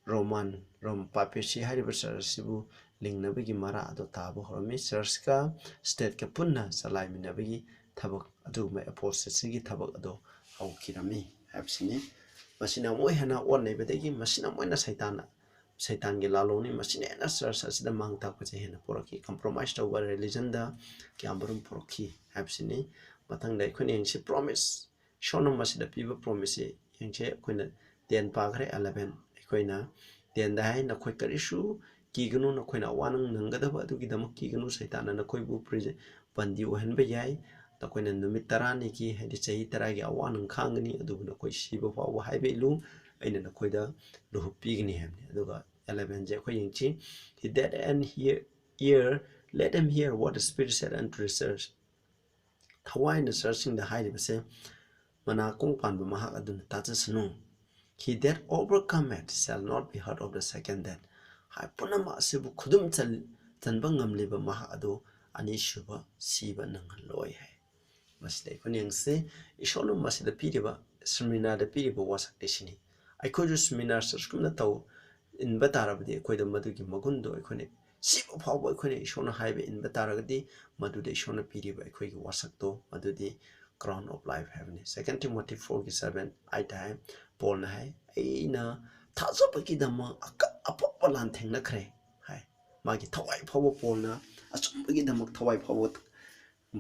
Roman, Rome Papacy ꯍꯥꯏꯔꯤꯕ church ꯑꯁꯤꯕꯨ ꯂꯤꯡꯅꯕꯒꯤ ꯃꯔꯥ ꯑꯗꯨ ꯇꯥꯕ ꯍꯧꯔꯝꯃꯤ꯫ Churchꯀ stateꯀ ꯄꯨꯟꯅ ꯆꯂꯥꯏꯃꯤꯟꯅꯕꯒꯤ ꯊꯕꯛ, ꯑꯗꯨꯒꯨꯝꯕ apostasyꯒꯤ ꯊꯕꯛ ꯑꯗꯨ ꯍꯧꯈꯤꯔꯝꯃꯤ ꯍꯥꯏꯕꯁꯤꯅꯤ꯫ ꯃꯁꯤꯅ ꯑꯃꯨꯛ ꯍꯦꯟꯅ ꯑꯣꯠ ꯅꯩꯕꯗꯒꯤ ꯃꯁꯤꯅ ꯑꯃꯨꯛ ꯍꯦꯟꯅ ꯁꯩꯇꯥꯟ, ꯁꯩꯇꯥꯟꯒꯤ ꯂꯥꯂꯣꯡꯅꯤ꯫ ꯃꯁꯤꯅ ꯍꯦꯟꯅ church ꯑꯁꯤꯗ ꯃꯥꯡ ꯇꯥꯛꯄꯁꯦ ꯍꯦꯟꯅ ꯄꯨꯔꯛꯈꯤ꯫ Compromise ꯇꯧꯕ religionꯗ ꯀꯌꯥꯃꯔꯨꯝ ꯄꯨꯔꯛꯈꯤ ꯍꯥꯏꯕꯁꯤꯅꯤ꯫ ꯃꯊꯪꯗ ꯑꯩꯈꯣꯏꯅ ꯌꯦꯡꯁꯤ promise꯫ ꯏꯁꯣꯔꯅ ꯃꯁꯤꯗ ꯄꯤꯕ promiseꯁꯦ ꯌꯦꯡꯁꯦ꯫ ꯑꯩꯈꯣꯏꯅ ten ꯄꯥꯈ꯭ꯔꯦ, eleven꯫ ꯑꯩꯈꯣꯏꯅ tenꯗ ꯍꯥꯏ, "ꯅꯈꯣꯏ ꯀꯔꯤꯁꯨ ꯀꯤꯒꯅꯨ, ꯅꯈꯣꯏꯅ ꯑꯋꯥ ꯅꯪ ꯅꯪꯒꯗꯕ ꯑꯗꯨꯒꯤꯗꯃꯛ ꯀꯤꯒꯅꯨ꯫ ꯁꯩꯇꯥꯟꯅ ꯅꯈꯣꯏꯕꯨ prison ꯕꯟꯗꯤ ꯑꯣꯏꯍꯟꯕ ꯌꯥꯏ꯫ ꯅꯈꯣꯏꯅ ꯅꯨꯃꯤꯠ ꯇꯔꯥꯅꯤꯒꯤ, ꯍꯥꯏꯗꯤ ꯆꯍꯤ ꯇꯔꯥꯒꯤ ꯑꯋꯥ ꯅꯪ ꯈꯥꯡꯒꯅꯤ, ꯑꯗꯨꯕꯨ ꯅꯈꯣꯏ ꯁꯤꯕ ꯐꯥꯎꯕ ꯍꯥꯏꯕ ꯏꯜꯂꯨ, ꯑꯩꯅ ꯅꯈꯣꯏꯗ ꯂꯨꯍꯨꯞ ꯄꯤꯒꯅꯤ" ꯍꯥꯏꯕꯅꯤ꯫ ꯑꯗꯨꯒ elevenꯁꯦ ꯑꯩꯈꯣꯏ ꯌꯦꯡꯁꯤ꯫ "He that an hear, ear, let him hear what the Spirit said unto the church." ꯊꯋꯥꯏꯅ churchꯁꯤꯡꯗ ꯍꯥꯏꯔꯤꯕꯁꯦ, "ꯃꯅꯥꯀꯣꯡ ꯄꯥꯟꯕ ꯃꯍꯥꯛ ꯑꯗꯨꯅ ꯇꯥꯖꯁꯅꯨ." "He that overcometh shall not be hurt of the second death." ꯍꯥꯏ ꯄꯨꯝꯅꯃꯛ ꯑꯁꯤꯕꯨ ꯈꯨꯗꯨꯝ ꯆꯟ-, ꯆꯟꯕ ꯉꯝꯂꯤꯕ ꯃꯍꯥꯛ ꯑꯗꯨ ꯑꯅꯤꯁꯨꯕ ꯁꯤꯕ ꯅꯪꯍꯜꯂꯣꯏ ꯍꯥꯏ꯫ ꯃꯁꯤꯗ ꯑꯩꯈꯣꯏꯅ ꯌꯦꯡꯁꯤ, ꯏꯁꯣꯔꯅ ꯃꯁꯤꯗ ꯄꯤꯔꯤꯕ, Smyrnaꯗ ꯄꯤꯔꯤꯕ ꯋꯥꯁꯛꯇꯤ ꯁꯤꯅꯤ꯫ ꯑꯩꯈꯣꯏꯁꯨ Smyrna churchꯀꯨꯝꯅ ꯇꯧ, ꯏꯟꯕ ꯇꯥꯔꯕꯗꯤ ꯑꯩꯈꯣꯏꯗ ꯃꯗꯨꯒꯤ ꯃꯒꯨꯟꯗꯣ ꯑꯩꯈꯣꯏꯅ ꯁꯤꯕ ꯐꯥꯎꯕ ꯑꯩꯈꯣꯏꯅ ꯏꯁꯣꯔꯅ ꯍꯥꯏꯕ ꯏꯟꯕ ꯇꯥꯔꯒꯗꯤ ꯃꯗꯨꯗ ꯏꯁꯣꯔꯅ ꯄꯤꯔꯤꯕ ꯑꯩꯈꯣꯏꯒꯤ ꯋꯥꯁꯛꯇꯣ ꯃꯗꯨꯗꯤ crown of life ꯍꯥꯏꯕꯅꯤ꯫ Second Timothy fourꯒꯤ seven, eight ꯍꯥꯏ, ꯄꯣꯜꯅ ꯍꯥꯏ, "ꯑꯩꯅ ꯊꯥꯖꯕꯒꯤꯗꯃꯛ ꯑꯀ-, ꯑꯄꯛꯄ ꯂꯥꯟ ꯊꯦꯡꯅꯈ꯭ꯔꯦ" ꯍꯥꯏ꯫ ꯃꯥꯒꯤ ꯊꯋꯥꯏ ꯐꯥꯎꯕ ꯄꯣꯜꯅ ꯑꯆꯨꯝꯕꯒꯤꯗꯃꯛ ꯊꯋꯥꯏ ꯐꯥꯎꯕ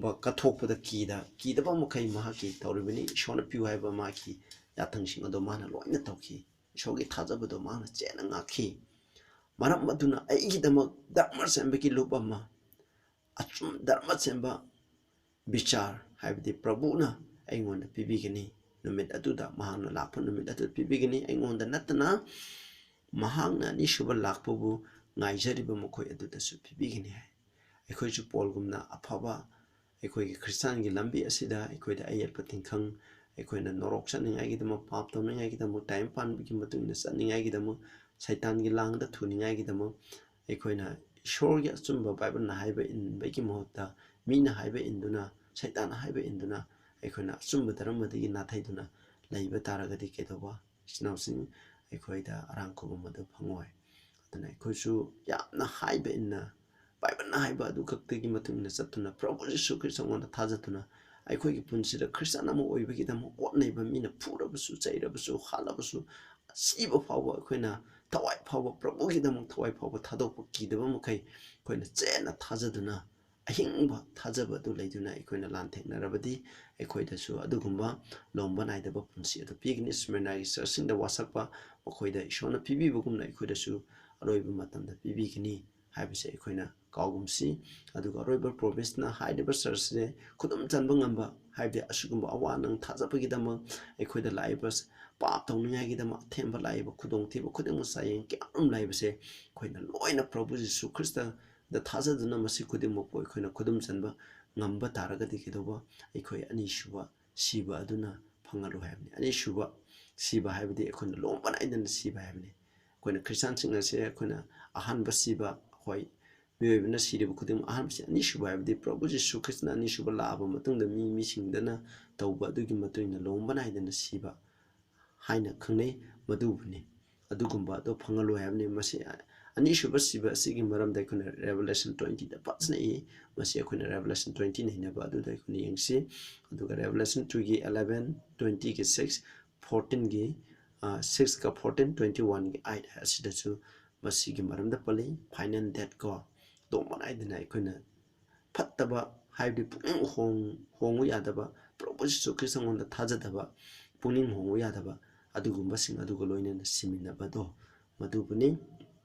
ꯕ-, ꯀꯠꯊꯣꯛꯄꯗ ꯀꯤꯗ-, ꯀꯤꯗꯕ ꯃꯈꯩ ꯃꯍꯥꯛꯀꯤ ꯇꯧꯔꯤꯕꯅꯤ꯫ ꯏꯁꯣꯔꯅ ꯄꯤꯌꯨ ꯍꯥꯏꯕ ꯃꯍꯥꯛꯀꯤ ꯌꯥꯊꯪꯁꯤꯡ ꯑꯗꯣ ꯃꯥꯅ ꯂꯣꯏꯅ ꯇꯧꯈꯤ꯫ ꯏꯁꯣꯔꯒꯤ ꯊꯥꯖꯕꯗꯣ ꯃꯥꯅ ꯆꯦꯠꯅ ꯉꯥꯛꯈꯤ꯫ ꯃꯔꯝ ꯑꯗꯨꯅ ꯑꯩꯒꯤꯗꯃꯛ ꯙꯔꯃ ꯆꯦꯟꯕꯒꯤ ꯂꯨꯞ ꯑꯃ, ꯑꯆꯨꯝ ꯙꯔꯃ ꯆꯦꯟꯕ ꯕꯤꯆꯥꯔ, ꯍꯥꯏꯕꯗꯤ ꯄ꯭ꯔꯚꯨꯅ ꯑꯩꯉꯣꯟꯗ ꯄꯤꯕꯤꯒꯅꯤ꯫ ꯅꯨꯃꯤꯠ ꯑꯗꯨꯗ, ꯃꯍꯥꯛꯅ ꯂꯥꯛꯄ ꯅꯨꯃꯤꯠ ꯑꯗꯨꯗ ꯄꯤꯕꯤꯒꯅꯤ꯫ ꯑꯩꯉꯣꯟꯗ ꯅꯠꯇꯅ ꯃꯍꯥꯛꯅ ꯑꯅꯤꯁꯨꯕ ꯂꯥꯛꯄꯕꯨ ꯉꯥꯏꯖꯔꯤꯕ ꯃꯈꯣꯏ ꯑꯗꯨꯗꯁꯨ ꯄꯤꯕꯤꯒꯅꯤ ꯍꯥꯏ꯫ ꯑꯩꯈꯣꯏꯁꯨ ꯄꯣꯜꯒꯨꯝꯅ ꯑꯐꯕ ꯑꯩꯈꯣꯏꯒꯤ ꯈ꯭ꯔꯤꯁꯇꯥꯟꯒꯤ ꯂꯝꯕꯤ ꯑꯁꯤꯗ ꯑꯩꯈꯣꯏꯗ ꯑꯌꯦꯠꯄ ꯇꯤꯟꯈꯪ, ꯑꯩꯈꯣꯏꯅ ꯅꯣꯔꯣꯛ ꯆꯠꯅꯤꯡꯉꯥꯏꯒꯤꯗꯃꯛ, ꯄꯥꯞ ꯇꯧꯅꯤꯡꯉꯥꯏꯒꯤꯗꯃꯛ, ꯇꯥꯏꯕꯪ ꯄꯥꯟꯕꯒꯤ ꯃꯇꯨꯡ ꯏꯟꯅ ꯆꯠꯅꯤꯡꯉꯥꯏꯒꯤꯗꯃꯛ, ꯁꯩꯇꯥꯟꯒꯤ ꯂꯥꯡꯗ ꯊꯨꯅꯤꯡꯉꯥꯏꯒꯤꯗꯃꯛ, ꯑꯩꯈꯣꯏꯅ ꯏꯁꯣꯔꯒꯤ ꯑꯆꯨꯝꯕ ꯕꯥꯏꯕꯜꯅ ꯍꯥꯏꯕ ꯏꯟꯕꯒꯤ ꯃꯍꯨꯠꯇ ꯃꯤꯅ ꯍꯥꯏꯕ ꯏꯟꯗꯨꯅ, ꯁꯩꯇꯥꯟꯅ ꯍꯥꯏꯕ ꯏꯟꯗꯨꯅ, ꯑꯩꯈꯣꯏꯅ ꯑꯆꯨꯝꯕ ꯙꯔꯃꯗꯒꯤ ꯅꯥꯊꯩꯗꯨꯅ ꯂꯩꯕ ꯇꯥꯔꯒꯗꯤ ꯀꯩꯗꯧꯕ, ꯏꯆꯤꯟ ꯏꯅꯥꯎꯁꯤꯡ, ꯑꯩꯈꯣꯏꯗ ꯑꯔꯥꯡ ꯈꯨꯕꯝ ꯑꯗꯨ ꯐꯪꯉꯣꯏ꯫ ꯑꯗꯨꯅ ꯑꯩꯈꯣꯏꯁꯨ ꯌꯥꯝꯅ ꯍꯥꯏꯕ ꯏꯟꯅ, ꯕꯥꯏꯕꯜꯅ ꯍꯥꯏꯕ ꯑꯗꯨ ꯈꯛꯇꯒꯤ ꯃꯇꯨꯡ ꯏꯟꯅ ꯆꯠꯇꯨꯅ, ꯄ꯭ꯔꯚꯨ ꯖꯤꯁꯨ ꯈ꯭ꯔꯤꯁꯇꯉꯣꯟꯗ ꯊꯥꯖꯗꯨꯅ, ꯑꯩꯈꯣꯏꯒꯤ ꯄꯨꯟꯁꯤꯗ ꯈ꯭ꯔꯤꯁꯇꯥꯟ ꯑꯃ ꯑꯣꯏꯕꯒꯤꯗꯃꯛ ꯍꯣꯠꯅꯩꯕ, ꯃꯤꯅ ꯐꯨꯔꯕꯁꯨ, ꯆꯩꯔꯕꯁꯨ, ꯍꯥꯠꯂꯕꯁꯨ, ꯑꯁꯤꯕ ꯐꯥꯎꯕ ꯑꯩꯈꯣꯏꯅ ꯊꯋꯥꯏ ꯐꯥꯎꯕ, ꯄ꯭ꯔꯚꯨꯒꯤꯗꯃꯛ ꯊꯋꯥꯏ ꯐꯥꯎꯕ ꯊꯥꯗꯣꯛꯄ ꯀꯤꯗꯕ ꯃꯈꯩ ꯑꯩꯈꯣꯏꯅ ꯆꯦꯠꯅ ꯊꯥꯖꯗꯨꯅ, ꯑꯍꯤꯡꯕ ꯊꯥꯖꯕ ꯑꯗꯨ ꯂꯩꯗꯨꯅ ꯑꯩꯈꯣꯏꯅ ꯂꯥꯟꯊꯦꯡꯅꯔꯕꯗꯤ, ꯑꯩꯈꯣꯏꯗꯁꯨ ꯑꯗꯨꯒꯨꯝꯕ ꯂꯣꯝꯕ ꯅꯥꯏꯗꯕ ꯄꯨꯟꯁꯤ ꯑꯗꯨ ꯄꯤꯒꯅꯤ꯫ ꯁ꯭ꯃꯤꯔꯅꯥꯒꯤ ꯆꯔꯆꯁꯤꯡꯗ ꯋꯥꯁꯛꯄ ꯃꯈꯣꯏꯗ ꯏꯁꯣꯔꯅ ꯄꯤꯕꯤꯕꯒꯨꯝꯅ ꯑꯩꯈꯣꯏꯗꯁꯨ ꯑꯔꯣꯏꯕ ꯃꯇꯝꯗ ꯄꯤꯕꯤꯒꯅꯤ ꯍꯥꯏꯕꯁꯦ ꯑꯩꯈꯣꯏꯅ ꯀꯥꯎꯒꯨꯝꯁꯤ꯫ ꯑꯗꯨꯒ ꯑꯔꯣꯏꯕ ꯄ꯭ꯔꯣꯃꯤꯁꯅ ꯍꯥꯏꯔꯤꯕ ꯆꯔꯆꯁꯦ ꯈꯨꯗꯨꯝ ꯆꯟꯕ ꯉꯝꯕ, ꯍꯥꯏꯕꯗꯤ ꯑꯁꯤꯒꯨꯝꯕ ꯑꯋꯥ ꯅꯪ ꯊꯥꯖꯕꯒꯤꯗꯃꯛ, ꯑꯩꯈꯣꯏꯗ ꯂꯥꯛꯏꯕ ꯄꯥꯞ ꯇꯧꯅꯤꯡꯉꯥꯏꯒꯤꯗꯃꯛ, ꯑꯊꯦꯝꯕ ꯂꯥꯛꯏꯕ ꯈꯨꯗꯣꯡꯊꯤꯕ ꯈꯨꯗꯤꯡꯃꯛ ꯆꯥꯌꯦꯡ ꯀꯌꯥ ꯑꯃ ꯂꯥꯛꯏꯕꯁꯦ ꯑꯩꯈꯣꯏꯅ ꯂꯣꯏꯅ ꯄ꯭ꯔꯚꯨ ꯖꯤꯁꯨ ꯈ꯭ꯔꯤꯁꯇꯗ ꯊꯥꯖꯗꯨꯅ ꯃꯁꯤ ꯈꯨꯗꯤꯡꯃꯛꯄꯨ ꯑꯩꯈꯣꯏꯅ ꯈꯨꯗꯨꯝ ꯆꯟꯕ ꯉꯝꯕ ꯇꯥꯔꯒꯗꯤ ꯀꯩꯗꯧꯕ, ꯑꯩꯈꯣꯏ ꯑꯅꯤꯁꯨꯕ ꯁꯤꯕ ꯑꯗꯨꯅ ꯐꯪꯉꯔꯣꯏ ꯍꯥꯏꯕꯅꯤ꯫ ꯑꯅꯤꯁꯨꯕ ꯁꯤꯕ ꯍꯥꯏꯕꯗꯤ ꯑꯩꯈꯣꯏꯅ ꯂꯣꯝꯕ ꯅꯥꯏꯗꯅ ꯁꯤꯕ ꯍꯥꯏꯕꯅꯤ꯫ ꯑꯩꯈꯣꯏꯅ ꯈ꯭ꯔꯤꯁꯇꯥꯟꯁꯤꯡ ꯑꯁꯦ ꯑꯩꯈꯣꯏꯅ ꯑꯍꯥꯟꯕ ꯁꯤꯕ, ꯍꯣꯏ, ꯃꯤꯑꯣꯏꯕꯅ ꯁꯤꯔꯤꯕ ꯈꯨꯗꯤꯡꯃꯛ ꯑꯍꯥꯟꯕꯁꯤ, ꯑꯅꯤꯁꯨꯕ ꯍꯥꯏꯕꯗꯤ ꯄ꯭ꯔꯚꯨ ꯖꯤꯁꯨ ꯈ꯭ꯔꯤꯁꯇꯅ ꯑꯅꯤꯁꯨꯕ ꯂꯥꯛꯑꯕ ꯃꯇꯨꯡꯗ ꯃꯤ ꯃꯤꯁꯤꯡꯗꯅ ꯇꯧꯕ ꯑꯗꯨꯒꯤ ꯃꯇꯨꯡ ꯏꯟꯅ ꯂꯣꯝꯕ ꯅꯥꯏꯗꯅ ꯁꯤꯕ ꯍꯥꯏꯅ ꯈꯪꯅꯩ꯫ ꯃꯗꯨꯕꯨꯅꯤ, ꯑꯗꯨꯒꯨꯝꯕ ꯑꯗꯣ ꯐꯪꯍꯜꯂꯣꯏ ꯍꯥꯏꯕꯅꯤ꯫ ꯃꯁꯤ ꯑꯅꯤꯁꯨꯕ ꯁꯤꯕ ꯑꯁꯤꯒꯤ ꯃꯔꯝꯗ ꯑꯩꯈꯣꯏꯅ Revelation twentyꯗ ꯐꯖꯅ ꯏ꯫ ꯃꯁꯤ ꯑꯩꯈꯣꯏꯅ Revelation twenty ꯅꯩꯅꯕ ꯑꯗꯨꯗ ꯑꯩꯈꯣꯏꯅ ꯌꯦꯡꯁꯤ꯫ ꯑꯗꯨꯒ Revelation twoꯒꯤ eleven, twentyꯒꯤ six, fourteenꯒꯤ, ꯑ, sixꯀ fourteen, twenty-oneꯒꯤ eight ꯑꯁꯤꯗꯁꯨ ꯃꯁꯤꯒꯤ ꯃꯔꯝꯗ ꯄꯜꯂꯤ꯫ Final death ꯀꯣ, ꯂꯣꯝꯕ ꯅꯥꯏꯗꯅ ꯑꯩꯈꯣꯏꯅ ꯐꯠꯇꯕ, ꯍꯥꯏꯕꯗꯤ ꯄꯨꯛꯅꯤꯡ ꯍꯣꯡ-, ꯍꯣꯡꯉꯨ ꯌꯥꯗꯕ, ꯄ꯭ꯔꯚꯨ ꯖꯤꯁꯨ ꯈ꯭ꯔꯤꯁꯇꯉꯣꯟꯗ ꯊꯥꯖꯗꯕ, ꯄꯨꯛꯅꯤꯡ ꯍꯣꯡꯉꯨ ꯌꯥꯗꯕ, ꯑꯗꯨꯒꯨꯝꯕꯁꯤꯡ ꯑꯗꯨꯒ ꯂꯣꯏꯅꯅ ꯁꯤꯃꯤꯟꯅꯕꯗꯣ, ꯃꯗꯨꯕꯨꯅꯤ꯫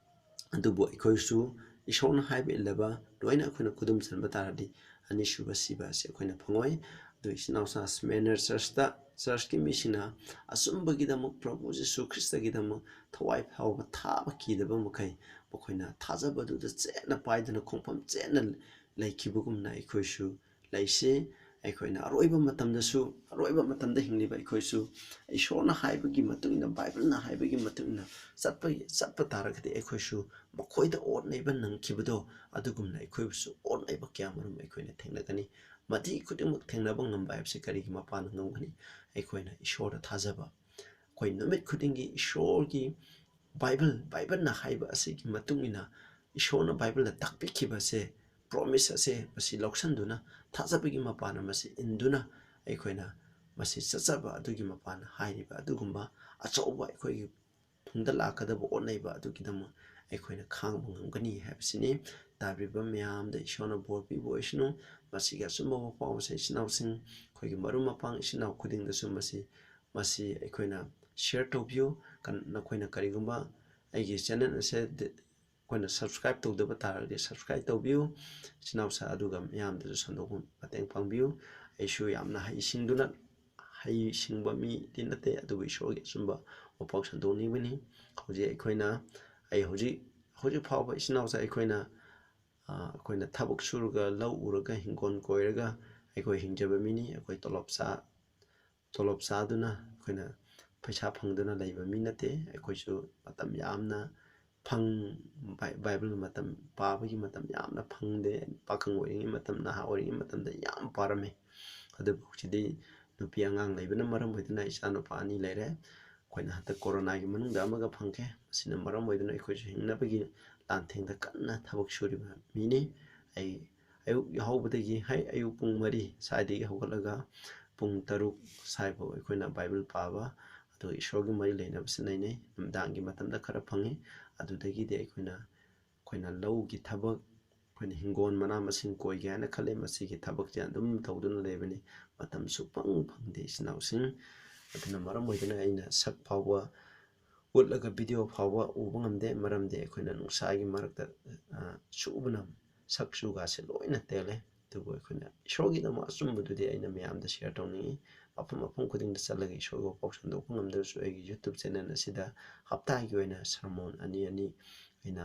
ꯑꯗꯨꯕꯨ ꯑꯩꯈꯣꯏꯁꯨ ꯏꯁꯣꯔꯅ ꯍꯥꯏꯕ ꯏꯜꯂꯕ ꯂꯣꯏꯅ ꯑꯩꯈꯣꯏꯅ ꯈꯨꯗꯨꯝ ꯆꯟꯕ ꯇꯥꯔꯗꯤ, ꯑꯅꯤꯁꯨꯕ ꯁꯤꯕ ꯑꯁꯤ ꯑꯩꯈꯣꯏꯅ ꯐꯪꯉꯣꯏ꯫ ꯑꯗꯨ ꯏꯆꯤꯟ ꯏꯅꯥꯎꯁꯥ ꯁ꯭ꯃꯦꯅꯔ ꯆꯔꯆꯇ, ꯆꯔꯆꯀꯤ ꯃꯤꯁꯤꯡꯅ ꯑꯆꯨꯝꯕꯒꯤꯗꯃꯛ, ꯄ꯭ꯔꯚꯨ ꯖꯤꯁꯨ ꯈ꯭ꯔꯤꯁꯇꯒꯤꯗꯃꯛ ꯊꯋꯥꯏ ꯐꯥꯎꯕ ꯊꯥꯕ ꯀꯤꯗꯕ ꯃꯈꯩ, ꯃꯈꯣꯏꯅ ꯊꯥꯖꯕꯗꯨꯗ ꯆꯦꯠꯅ ꯄꯥꯏꯗꯨꯅ ꯈꯣꯡꯐꯝ ꯆꯦꯠꯅ ꯂꯩꯈꯤꯕꯒꯨꯝꯅ ꯑꯩꯈꯣꯏꯁꯨ ꯂꯩꯁꯤ꯫ ꯑꯩꯈꯣꯏꯅ ꯑꯔꯣꯏꯕ ꯃꯇꯝꯗꯁꯨ, ꯑꯔꯣꯏꯕ ꯃꯇꯝꯗ ꯍꯤꯡꯂꯤꯕ ꯑꯩꯈꯣꯏꯁꯨ ꯏꯁꯣꯔꯅ ꯍꯥꯏꯕꯒꯤ ꯃꯇꯨꯡ ꯏꯟꯅ, ꯕꯥꯏꯕꯜꯅ ꯍꯥꯏꯕꯒꯤ ꯃꯇꯨꯡ ꯏꯟꯅ ꯆꯠꯄ, ꯆꯠꯄ ꯇꯥꯔꯒꯗꯤ ꯑꯩꯈꯣꯏꯁꯨ ꯃꯈꯣꯏꯗ ꯑꯣꯠ ꯅꯩꯕ ꯅꯪꯈꯤꯕꯗꯣ, ꯑꯗꯨꯒꯨꯝꯅ ꯑꯩꯈꯣꯏꯕꯨꯁꯨ ꯑꯣꯠ ꯅꯩꯕ ꯀꯌꯥ ꯃꯔꯨꯝ ꯑꯩꯈꯣꯏꯅ ꯊꯦꯡꯅꯒꯅꯤ꯫ ꯃꯗꯨ ꯈꯨꯗꯤꯡꯃꯛ ꯊꯦꯡꯅꯕ ꯉꯝꯕ ꯍꯥꯏꯕꯁꯤ ꯀꯔꯤꯒꯤ ꯃꯄꯥꯟꯅ ꯉꯝꯒꯅꯤ? ꯑꯩꯈꯣꯏꯅ ꯏꯁꯣꯔꯗ ꯊꯥꯖꯕ꯫ ꯑꯩꯈꯣꯏ ꯅꯨꯃꯤꯠ ꯈꯨꯗꯤꯡꯒꯤ ꯏꯁꯣꯔꯒꯤ ꯕꯥꯏꯕꯜ, ꯕꯥꯏꯕꯜꯅ ꯍꯥꯏꯕ ꯑꯁꯤꯒꯤ ꯃꯇꯨꯡ ꯏꯟꯅ, ꯏꯁꯣꯔꯅ ꯕꯥꯏꯕꯜꯗ ꯇꯥꯛꯄꯤꯈꯤꯕꯁꯦ, ꯄ꯭ꯔꯣꯃꯤꯁ ꯑꯁꯦ, ꯃꯁꯤ ꯂꯧꯁꯤꯟꯗꯨꯅ, ꯊꯥꯖꯕꯒꯤ ꯃꯄꯥꯟꯅ ꯃꯁꯤ ꯏꯟꯗꯨꯅ, ꯑꯩꯈꯣꯏꯅ ꯃꯁꯤ ꯆꯠꯆꯕ ꯑꯗꯨꯒꯤ ꯃꯄꯥꯟꯅ ꯍꯥꯏꯔꯤꯕ ꯑꯗꯨꯒꯨꯝꯕ ꯑꯆꯧꯕ ꯑꯩꯈꯣꯏꯒꯤ ꯇꯨꯡꯗ ꯂꯥꯛꯀꯗꯕ ꯑꯣꯠꯅꯩꯕ ꯑꯗꯨꯒꯤꯗꯃꯛ ꯑꯩꯈꯣꯏꯅ ꯈꯥꯡꯕ ꯉꯝꯒꯅꯤ ꯍꯥꯏꯕꯁꯤꯅꯤ꯫ ꯇꯥꯕꯤꯔꯤꯕ ꯃꯌꯥꯝꯗ ꯏꯁꯣꯔꯅ ꯕꯣꯔ ꯄꯤꯕ ꯑꯣꯏꯁꯅꯨ꯫ ꯃꯁꯤꯒꯤ ꯑꯆꯨꯝꯕ ꯄꯥꯎ ꯑꯁꯤ ꯏꯆꯤꯟ ꯏꯅꯥꯎꯁꯤꯡ, ꯑꯩꯈꯣꯏꯒꯤ ꯃꯔꯨꯞ ꯃꯄꯥꯡ ꯏꯆꯤꯟ ꯏꯅꯥꯎ ꯈꯨꯗꯤꯡꯗꯁꯨ ꯃꯁꯤ, ꯃꯁꯤ ꯑꯩꯈꯣꯏꯅ ꯁꯤꯌꯔ ꯇꯧꯕꯤꯌꯨ꯫ ꯀꯟ-, ꯅꯈꯣꯏꯅ ꯀꯔꯤꯒꯨꯝꯕ ꯑꯩꯒꯤ ꯆꯦꯅꯦꯜ ꯑꯁꯦ ꯗꯤ-, ꯑꯩꯈꯣꯏꯅ ꯁꯕꯁꯀ꯭ꯔꯥꯏꯕ ꯇꯧꯗꯕ ꯇꯥꯔꯒꯗꯤ ꯁꯕꯁꯀ꯭ꯔꯥꯏꯕ ꯇꯧꯕꯤꯌꯨ꯫ ꯏꯆꯤꯟ ꯏꯅꯥꯎꯁꯥ ꯑꯗꯨꯒ ꯃꯌꯥꯝꯗꯁꯨ ꯁꯟꯗꯣꯛꯄ ꯃꯇꯦꯡ ꯄꯥꯡꯕꯤꯌꯨ꯫ ꯑꯩꯁꯨ ꯌꯥꯝꯅ ꯍꯩꯁꯤꯡꯗꯨꯅ, ꯍꯩꯁꯤꯡꯕ ꯃꯤꯗꯤ ꯅꯠꯇꯦ, ꯑꯗꯨꯕꯨ ꯏꯁꯣꯔꯒꯤ ꯑꯆꯨꯝꯕ ꯋꯥꯐꯥꯎ ꯁꯟꯗꯣꯛꯅꯤꯡꯕꯅꯤ꯫ ꯍꯧꯖꯤꯛ ꯑꯩꯈꯣꯏꯅ, ꯑꯩ ꯍꯧꯖꯤꯛ, ꯍꯧꯖꯤꯛ ꯐꯥꯎꯕ ꯏꯆꯤꯟ ꯏꯅꯥꯎꯁꯥ ꯑꯩꯈꯣꯏꯅ, ꯑ, ꯑꯩꯈꯣꯏꯅ ꯊꯕꯛ ꯁꯨꯔꯒ, ꯂꯧ ꯎꯔꯒ, ꯍꯤꯡꯒꯣꯜ ꯀꯣꯏꯔꯒ ꯑꯩꯈꯣꯏ ꯍꯤꯡꯖꯕ ꯃꯤꯅꯤ꯫ ꯑꯩꯈꯣꯏ ꯇꯣꯂꯣꯞ ꯆꯥ-, ꯇꯣꯂꯣꯞ ꯆꯥꯗꯨꯅ ꯑꯩꯈꯣꯏꯅ ꯄꯩꯁꯥ ꯐꯪꯗꯨꯅ ꯂꯩꯕ ꯃꯤ ꯅꯠꯇꯦ꯫ ꯑꯩꯈꯣꯏꯁꯨ ꯃꯇꯝ ꯌꯥꯝꯅ ꯐꯪ-, ꯕꯥꯏ-, ꯕꯥꯏꯕꯜ ꯃꯇꯝ ꯄꯥꯕꯒꯤ ꯃꯇꯝ ꯌꯥꯝꯅ ꯐꯪꯗꯦ꯫ ꯄꯥꯈꯪ ꯑꯣꯏꯔꯤꯉꯩ ꯃꯇꯝ, ꯅꯍꯥ ꯑꯣꯏꯔꯤꯉꯩ ꯃꯇꯝꯗ ꯌꯥꯝ ꯄꯥꯔꯝꯃꯤ꯫ ꯑꯗꯨꯕꯨ ꯍꯧꯖꯤꯛꯇꯤ ꯅꯨꯄꯤ ꯑꯉꯥꯡ ꯂꯩꯕꯅ ꯃꯔꯝ ꯑꯣꯏꯗꯨꯅ ꯏꯆꯥ ꯅꯨꯄꯥ ꯑꯅꯤ ꯂꯩꯔꯦ꯫ ꯑꯩꯈꯣꯏꯅ ꯍꯟꯗꯛ ꯀꯣꯔꯣꯅꯥꯒꯤ ꯃꯅꯨꯡꯗ ꯑꯃꯒ ꯐꯪꯈꯤ꯫ ꯃꯁꯤꯅ ꯃꯔꯝ ꯑꯣꯏꯗꯨꯅ ꯑꯩꯈꯣꯏꯁꯨ ꯍꯤꯡꯅꯕꯒꯤ ꯂꯥꯟꯊꯦꯡꯗ ꯀꯟꯅ ꯊꯕꯛ ꯁꯨꯔꯤꯕ ꯃꯤꯅꯤ꯫ ꯑꯩ ꯑꯌꯨꯛ ꯌꯥꯍꯧꯕꯗꯒꯤ, ꯍꯥꯏ, ꯑꯌꯨꯛ ꯄꯨꯡ ꯃꯔꯤ ꯁ꯭ꯋꯥꯏꯗꯒꯤ ꯍꯧꯒꯠꯂꯒ ꯄꯨꯡ ꯇꯔꯨꯛ ꯁ꯭ꯋꯥꯏꯐꯥꯎ ꯑꯩꯈꯣꯏꯅ ꯕꯥꯏꯕꯜ ꯄꯥꯕ, ꯑꯗꯨꯒ ꯏꯁꯣꯔꯒꯤ ꯃꯔꯤ ꯂꯩꯅꯕꯁꯤ ꯅꯩꯅꯩ꯫ ꯅꯨꯃꯤꯗꯥꯡꯒꯤ ꯃꯇꯝꯗ ꯈꯔ ꯐꯪꯉꯤ꯫ ꯑꯗꯨꯗꯒꯤꯗꯤ ꯑꯩꯈꯣꯏꯅ, ꯑꯩꯈꯣꯏꯅ ꯂꯧꯒꯤ ꯊꯕꯛ, ꯑꯩꯈꯣꯏꯅ ꯍꯤꯡꯒꯣꯜ ꯃꯅꯥ ꯃꯁꯤꯡ ꯀꯣꯏꯒꯦ ꯍꯥꯏꯅ ꯈꯜꯂꯦ, ꯃꯁꯤꯒꯤ ꯊꯕꯛꯁꯦ ꯑꯗꯨꯝ ꯇꯧꯗꯨꯅ ꯂꯩꯕꯅꯤ꯫ ꯃꯇꯝ ꯁꯨꯛꯐꯪ ꯐꯪꯗꯦ ꯏꯆꯤꯟ ꯏꯅꯥꯎꯁꯤꯡ꯫ ꯑꯗꯨꯅ ꯃꯔꯝ ꯑꯣꯏꯗꯨꯅ ꯑꯩꯅ ꯁꯛ ꯐꯥꯎꯕ ꯎꯠꯂꯒ ꯚꯤꯗꯤꯑꯣ ꯐꯥꯎꯕ ꯎꯕ ꯉꯝꯗꯦ, ꯃꯔꯝꯗꯤ ꯑꯩꯈꯣꯏꯅ ꯅꯨꯡꯁꯥꯒꯤ ꯃꯔꯛꯇ, ꯑ, ꯁꯨꯕꯅ ꯁꯛ ꯆꯨꯒꯥꯁꯦ ꯂꯣꯏꯅ ꯇꯦꯜꯂꯦ꯫ ꯑꯗꯨꯕꯨ ꯑꯩꯈꯣꯏꯅ ꯏꯁꯣꯔꯒꯤꯗꯃꯛ ꯑꯆꯨꯝꯕꯗꯨꯗꯤ ꯑꯩꯅ ꯃꯌꯥꯝꯗ share ꯇꯧꯅꯤꯡꯉꯤ꯫ ꯃꯐꯝ ꯃꯐꯝ ꯈꯨꯗꯤꯡꯗ ꯆꯠꯂꯒ ꯏꯁꯣꯔꯒꯤ ꯋꯥꯐꯥꯎ ꯁꯟꯗꯣꯛꯄ ꯉꯝꯗ꯭ꯔꯁꯨ, ꯑꯩꯒꯤ YouTube channel ꯑꯁꯤꯗ ꯍꯞꯇꯥꯒꯤ ꯑꯣꯏꯅ sermon ꯑꯅꯤ ꯑꯅꯤ ꯑꯩꯅ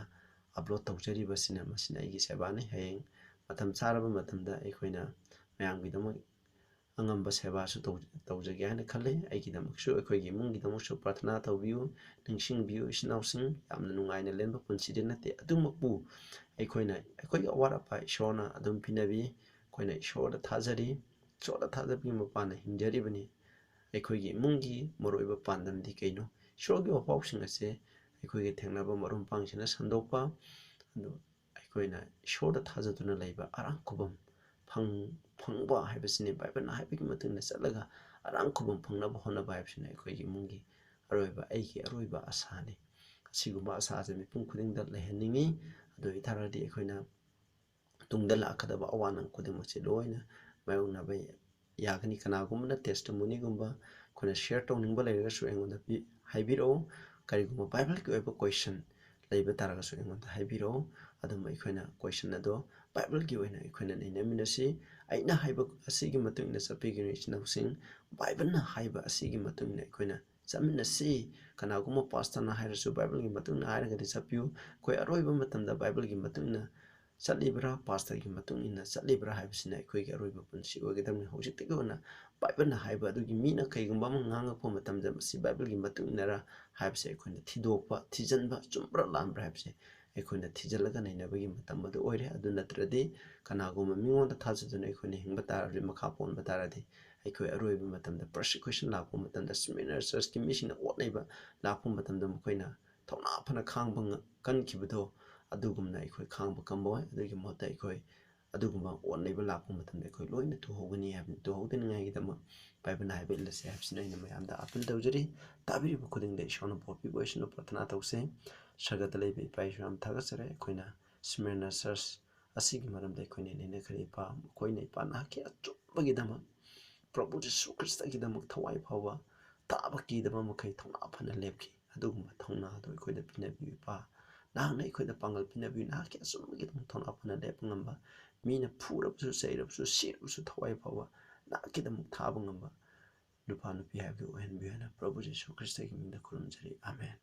upload ꯇꯧꯖꯔꯤꯕꯁꯤꯅ, ꯃꯁꯤꯅ ꯑꯩꯒꯤ ꯁꯦꯕꯥꯅꯤ꯫ ꯍꯌꯦꯡ ꯃꯇꯝ ꯆꯥꯔꯕ ꯃꯇꯝꯗ ꯑꯩꯈꯣꯏꯅ ꯃꯌꯥꯝꯒꯤꯗꯃꯛ ꯑꯉꯝꯕ ꯁꯦꯕꯥꯁꯨ ꯇꯧ-, ꯇꯧꯖꯒꯦ ꯍꯥꯏꯅ ꯈꯜꯂꯤ꯫ ꯑꯩꯒꯤꯗꯃꯛꯁꯨ, ꯑꯩꯈꯣꯏꯒꯤ ꯏꯃꯨꯡꯒꯤꯗꯃꯛꯁꯨ ꯄ꯭ꯔꯥꯊꯅꯥ ꯇꯧꯕꯤꯌꯨ, ꯅꯤꯡꯁꯤꯡꯕꯤꯌꯨ꯫ ꯏꯆꯤꯟ ꯏꯅꯥꯎꯁꯤꯡ, ꯌꯥꯝꯅ ꯅꯨꯡꯉꯥꯏꯅ ꯂꯦꯟꯕ ꯄꯨꯟꯁꯤꯗꯤ ꯅꯠꯇꯦ꯫ ꯑꯗꯨꯃꯛꯄꯨ ꯑꯩꯈꯣꯏꯅ, ꯑꯩꯈꯣꯏꯒꯤ ꯑꯋꯥꯠ ꯑꯄꯥ ꯏꯁꯣꯔꯅ ꯑꯗꯨꯝ ꯄꯤꯅꯕꯤ꯫ ꯑꯩꯈꯣꯏꯅ ꯏꯁꯣꯔꯗ ꯊꯥꯖꯔꯤ, ꯏꯁꯣꯔꯗ ꯊꯥꯖꯕꯒꯤ ꯃꯄꯥꯟꯅ ꯍꯤꯡꯖꯔꯤꯕꯅꯤ꯫ ꯑꯩꯈꯣꯏꯒꯤ ꯏꯃꯨꯡꯒꯤ ꯃꯔꯨꯑꯣꯏꯕ ꯄꯥꯟꯗꯝꯗꯤ ꯀꯩꯅꯣ? ꯏꯁꯣꯔꯒꯤ ꯋꯥꯐꯥꯎꯁꯤꯡ ꯑꯁꯦ ꯑꯩꯈꯣꯏꯒꯤ ꯊꯦꯡꯅꯕ ꯃꯔꯨꯞ ꯃꯄꯥꯡꯁꯤꯡꯅ ꯁꯟꯗꯣꯛꯄ, ꯑꯗꯨ ꯑꯩꯈꯣꯏꯅ ꯏꯁꯣꯔꯗ ꯊꯥꯖꯗꯨꯅ ꯂꯩꯕ, ꯑꯔꯥꯡ ꯈꯨꯕꯝ ꯐꯪ-, ꯐꯪꯕ ꯍꯥꯏꯕꯁꯤꯅꯤ꯫ ꯕꯥꯏꯕꯜꯅ ꯍꯥꯏꯕꯒꯤ ꯃꯇꯨꯡ ꯏꯟꯅ ꯆꯠꯂꯒ ꯑꯔꯥꯡ ꯈꯨꯕꯝ ꯐꯪꯅꯕ ꯍꯣꯠꯅꯕ ꯍꯥꯏꯕꯁꯤꯅ ꯑꯩꯈꯣꯏꯒꯤ ꯏꯃꯨꯡꯒꯤ ꯑꯔꯣꯏꯕ, ꯑꯩꯒꯤ ꯑꯔꯣꯏꯕ ꯑꯁꯥꯅꯤ꯫ ꯑꯁꯤꯒꯨꯝꯕ ꯑꯁꯥꯁꯦ ꯃꯤꯄꯨꯝ ꯈꯨꯗꯤꯡꯗ ꯂꯩꯍꯟꯅꯤꯡꯉꯤ꯫ ꯑꯗꯨ ꯑꯣꯏꯇꯥꯔꯒꯗꯤ ꯑꯩꯈꯣꯏꯅ ꯇꯨꯡꯗ ꯂꯥꯛꯀꯗꯕ ꯑꯋꯥ ꯅꯪ ꯈꯨꯗꯤꯡꯃꯛꯁꯦ ꯂꯣꯏꯅ ꯃꯥꯌꯣꯛꯅꯕ ꯌꯥꯒꯅꯤ꯫ ꯀꯅꯥꯒꯨꯝꯕꯅ testimonyꯒꯨꯝꯕ ꯑꯩꯈꯣꯏꯅ share ꯇꯧꯅꯤꯡꯕ ꯂꯩꯔꯒꯁꯨ ꯑꯩꯉꯣꯟꯗ ꯄꯤ-, ꯍꯥꯏꯕꯤꯔꯛꯑꯣ꯫ ꯀꯔꯤꯒꯨꯝꯕ ꯕꯥꯏꯕꯜꯒꯤ ꯑꯣꯏꯕ question ꯂꯩꯕ ꯇꯥꯔꯒꯁꯨ ꯑꯩꯉꯣꯟꯗ ꯍꯥꯏꯕꯤꯔꯛꯑꯣ꯫ ꯑꯗꯨꯝ ꯑꯩꯈꯣꯏꯅ question ꯑꯗꯣ ꯕꯥꯏꯕꯜꯒꯤ ꯑꯣꯏꯅ ꯑꯩꯈꯣꯏꯅ ꯅꯩꯅꯃꯤꯟꯅꯁꯤ꯫ ꯑꯩꯅ ꯍꯥꯏꯕ ꯑꯁꯤꯒꯤ ꯃꯇꯨꯡ ꯏꯟꯅ ꯆꯠꯄꯤꯒꯅꯨ, ꯏꯆꯤꯟ ꯏꯅꯥꯎꯁꯤꯡ꯫ ꯕꯥꯏꯕꯜꯅ ꯍꯥꯏꯕ ꯑꯁꯤꯒꯤ ꯃꯇꯨꯡ ꯏꯟꯅ ꯑꯩꯈꯣꯏꯅ ꯆꯠꯃꯤꯟꯅꯁꯤ꯫ ꯀꯅꯥꯒꯨꯝꯕ pastorꯅ ꯍꯥꯏꯔꯁꯨ ꯕꯥꯏꯕꯜꯒꯤ ꯃꯇꯨꯡ ꯏꯟꯅ ꯍꯥꯏꯔꯒꯗꯤ ꯆꯠꯄꯤꯌꯨ꯫ ꯑꯩꯈꯣꯏ ꯑꯔꯣꯏꯕ ꯃꯇꯝꯗ ꯕꯥꯏꯕꯜꯒꯤ ꯃꯇꯨꯡ ꯏꯟꯅ ꯆꯠꯂꯤꯕ꯭ꯔꯥ, pastorꯒꯤ ꯃꯇꯨꯡ ꯏꯟꯅ ꯆꯠꯂꯤꯕ꯭ꯔꯥ ꯍꯥꯏꯕꯁꯤꯅ ꯑꯩꯈꯣꯏꯒꯤ ꯑꯔꯣꯏꯕ ꯄꯨꯟꯁꯤ ꯑꯣꯏꯒꯗꯕꯅꯤ꯫ ꯍꯧꯖꯤꯛꯇꯒꯤ ꯍꯧꯅ ꯕꯥꯏꯕꯜꯅ ꯍꯥꯏꯕ ꯑꯗꯨꯒꯤ ꯃꯤꯅ ꯀꯩꯒꯨꯝꯕ ꯑꯃ ꯉꯥꯡꯉꯛꯄ ꯃꯇꯝꯗ ꯃꯁꯤ ꯕꯥꯏꯕꯜꯒꯤ ꯃꯇꯨꯡ ꯏꯟꯅꯔꯥ ꯍꯥꯏꯕꯁꯦ ꯑꯩꯈꯣꯏꯅ ꯊꯤꯗꯣꯛꯄ, ꯊꯤꯖꯤꯟꯕ, ꯆꯨꯝꯕ꯭ꯔꯥ ꯂꯥꯟꯕ꯭ꯔꯥ ꯍꯥꯏꯕꯁꯦ ꯑꯩꯈꯣꯏꯅ ꯊꯤꯖꯤꯜꯂꯒ ꯅꯩꯅꯕꯒꯤ ꯃꯇꯝ ꯑꯗꯨ ꯑꯣꯏꯔꯦ꯫ ꯑꯗꯨ ꯅꯠꯇ꯭ꯔꯗꯤ ꯀꯅꯥꯒꯨꯝꯕ ꯃꯤꯉꯣꯟꯗ ꯊꯥꯖꯗꯨꯅ ꯑꯩꯈꯣꯏꯅ ꯍꯤꯡꯕ ꯇꯥꯔꯕꯗꯤ, ꯃꯈꯥ ꯄꯣꯟꯕ ꯇꯥꯔꯗꯤ, ꯑꯩꯈꯣꯏ ꯑꯔꯣꯏꯕ ꯃꯇꯝꯗ persecution ꯂꯥꯛꯄ ꯃꯇꯝꯗ, Smyrna churchꯀꯤ ꯃꯤꯁꯤꯡꯅ ꯑꯣꯠꯅꯩꯕ ꯂꯥꯛꯄ ꯃꯇꯝꯗ ꯃꯈꯣꯏꯅ ꯊꯧꯅꯥ ꯐꯅ ꯈꯥꯡꯕ ꯉ-, ꯀꯟꯈꯤꯕꯗꯣ, ꯑꯗꯨꯒꯨꯝꯅ ꯑꯩꯈꯣꯏ ꯈꯥꯡꯕ ꯀꯟꯕ ꯑꯣꯏ꯫ ꯑꯗꯨꯒꯤ ꯃꯍꯨꯠꯇ ꯑꯩꯈꯣꯏ ꯑꯗꯨꯒꯨꯝꯕ ꯑꯣꯠꯅꯩꯕ ꯂꯥꯛꯄ ꯃꯇꯝꯗ ꯑꯩꯈꯣꯏ ꯂꯣꯏꯅ ꯇꯨꯍꯧꯒꯅꯤ ꯍꯥꯏꯕꯅꯤ꯫ ꯇꯨꯍꯧꯗꯅꯤꯡꯉꯥꯏꯒꯤꯗꯃꯛ ꯕꯥꯏꯕꯜꯅ ꯍꯥꯏꯕ ꯏꯜꯂꯁꯦ ꯍꯥꯏꯕꯁꯤꯅ ꯑꯩꯅ ꯃꯌꯥꯝꯗ appeal ꯇꯧꯖꯔꯤ꯫ ꯇꯥꯕꯤꯔꯤꯕ ꯈꯨꯗꯤꯡꯗ ꯏꯁꯣꯔꯅ ꯕꯣꯔ ꯄꯤꯕ ꯑꯣꯏꯁꯅꯨ꯫ ꯄ꯭ꯔꯊꯅꯥ ꯇꯧꯁꯦ꯫ ꯁꯔꯒꯗ ꯂꯩꯕ ꯏꯄꯥ ꯏꯁꯣꯔ, ꯌꯥꯝ ꯊꯥꯒꯠꯆꯔꯤ꯫ ꯑꯩꯈꯣꯏꯅ Smyrna church ꯑꯁꯤꯒꯤ ꯃꯔꯝꯗ ꯑꯩꯈꯣꯏꯅ ꯅꯩꯅꯈ꯭ꯔꯦ꯫ ꯏꯄꯥ, ꯃꯈꯣꯏꯅ, ꯏꯄꯥ, ꯅꯍꯥꯛꯀꯤ ꯑꯆꯨꯝꯕꯒꯤꯗꯃꯛ, ꯄ꯭ꯔꯚꯨ ꯖꯤꯁꯨ ꯈ꯭ꯔꯤꯁꯇꯒꯤꯗꯃꯛ ꯊꯋꯥꯏ ꯐꯥꯎꯕ ꯇꯥꯕ ꯀꯤꯗꯕ ꯃꯈꯩ ꯊꯧꯅꯥ ꯐꯅ ꯂꯦꯞꯈꯤ꯫ ꯑꯗꯨꯒꯨꯝꯕ ꯊꯧꯅꯥ ꯑꯗꯨ ꯑꯩꯈꯣꯏꯗ ꯄꯤꯅꯕꯤꯌꯨ, ꯏꯄꯥ꯫ ꯅꯍꯥꯛꯅ ꯑꯩꯈꯣꯏꯗ ꯄꯥꯡꯒꯜ ꯄꯤꯅꯕꯤꯌꯨ, ꯅꯍꯥꯛꯀꯤ ꯑꯆꯨꯝꯕꯒꯤꯗꯃꯛ ꯊꯧꯅꯥ ꯐꯅ ꯂꯦꯞꯄ ꯉꯝꯕ ꯃꯤꯅ ꯐꯨꯔꯕꯁꯨ, ꯆꯩꯔꯕꯁꯨ, ꯁꯤꯔꯕꯁꯨ ꯊꯋꯥꯏ ꯐꯥꯎꯕ ꯅꯍꯥꯛꯀꯤꯗꯃꯛ ꯊꯥꯕ ꯉꯝꯕ ꯅꯨꯄꯥ ꯅꯨꯄꯤ ꯍꯥꯏꯕꯗꯨ ꯑꯣꯏꯍꯟꯕꯤꯌꯨ ꯍꯥꯏꯅ ꯄ꯭ꯔꯚꯨ ꯖꯤꯁꯨ ꯈ꯭ꯔꯤꯁꯇꯒꯤ ꯃꯤꯡꯗ ꯈꯨꯔꯨꯝꯖꯔꯤ꯫ ꯑꯥꯃꯦꯟ꯫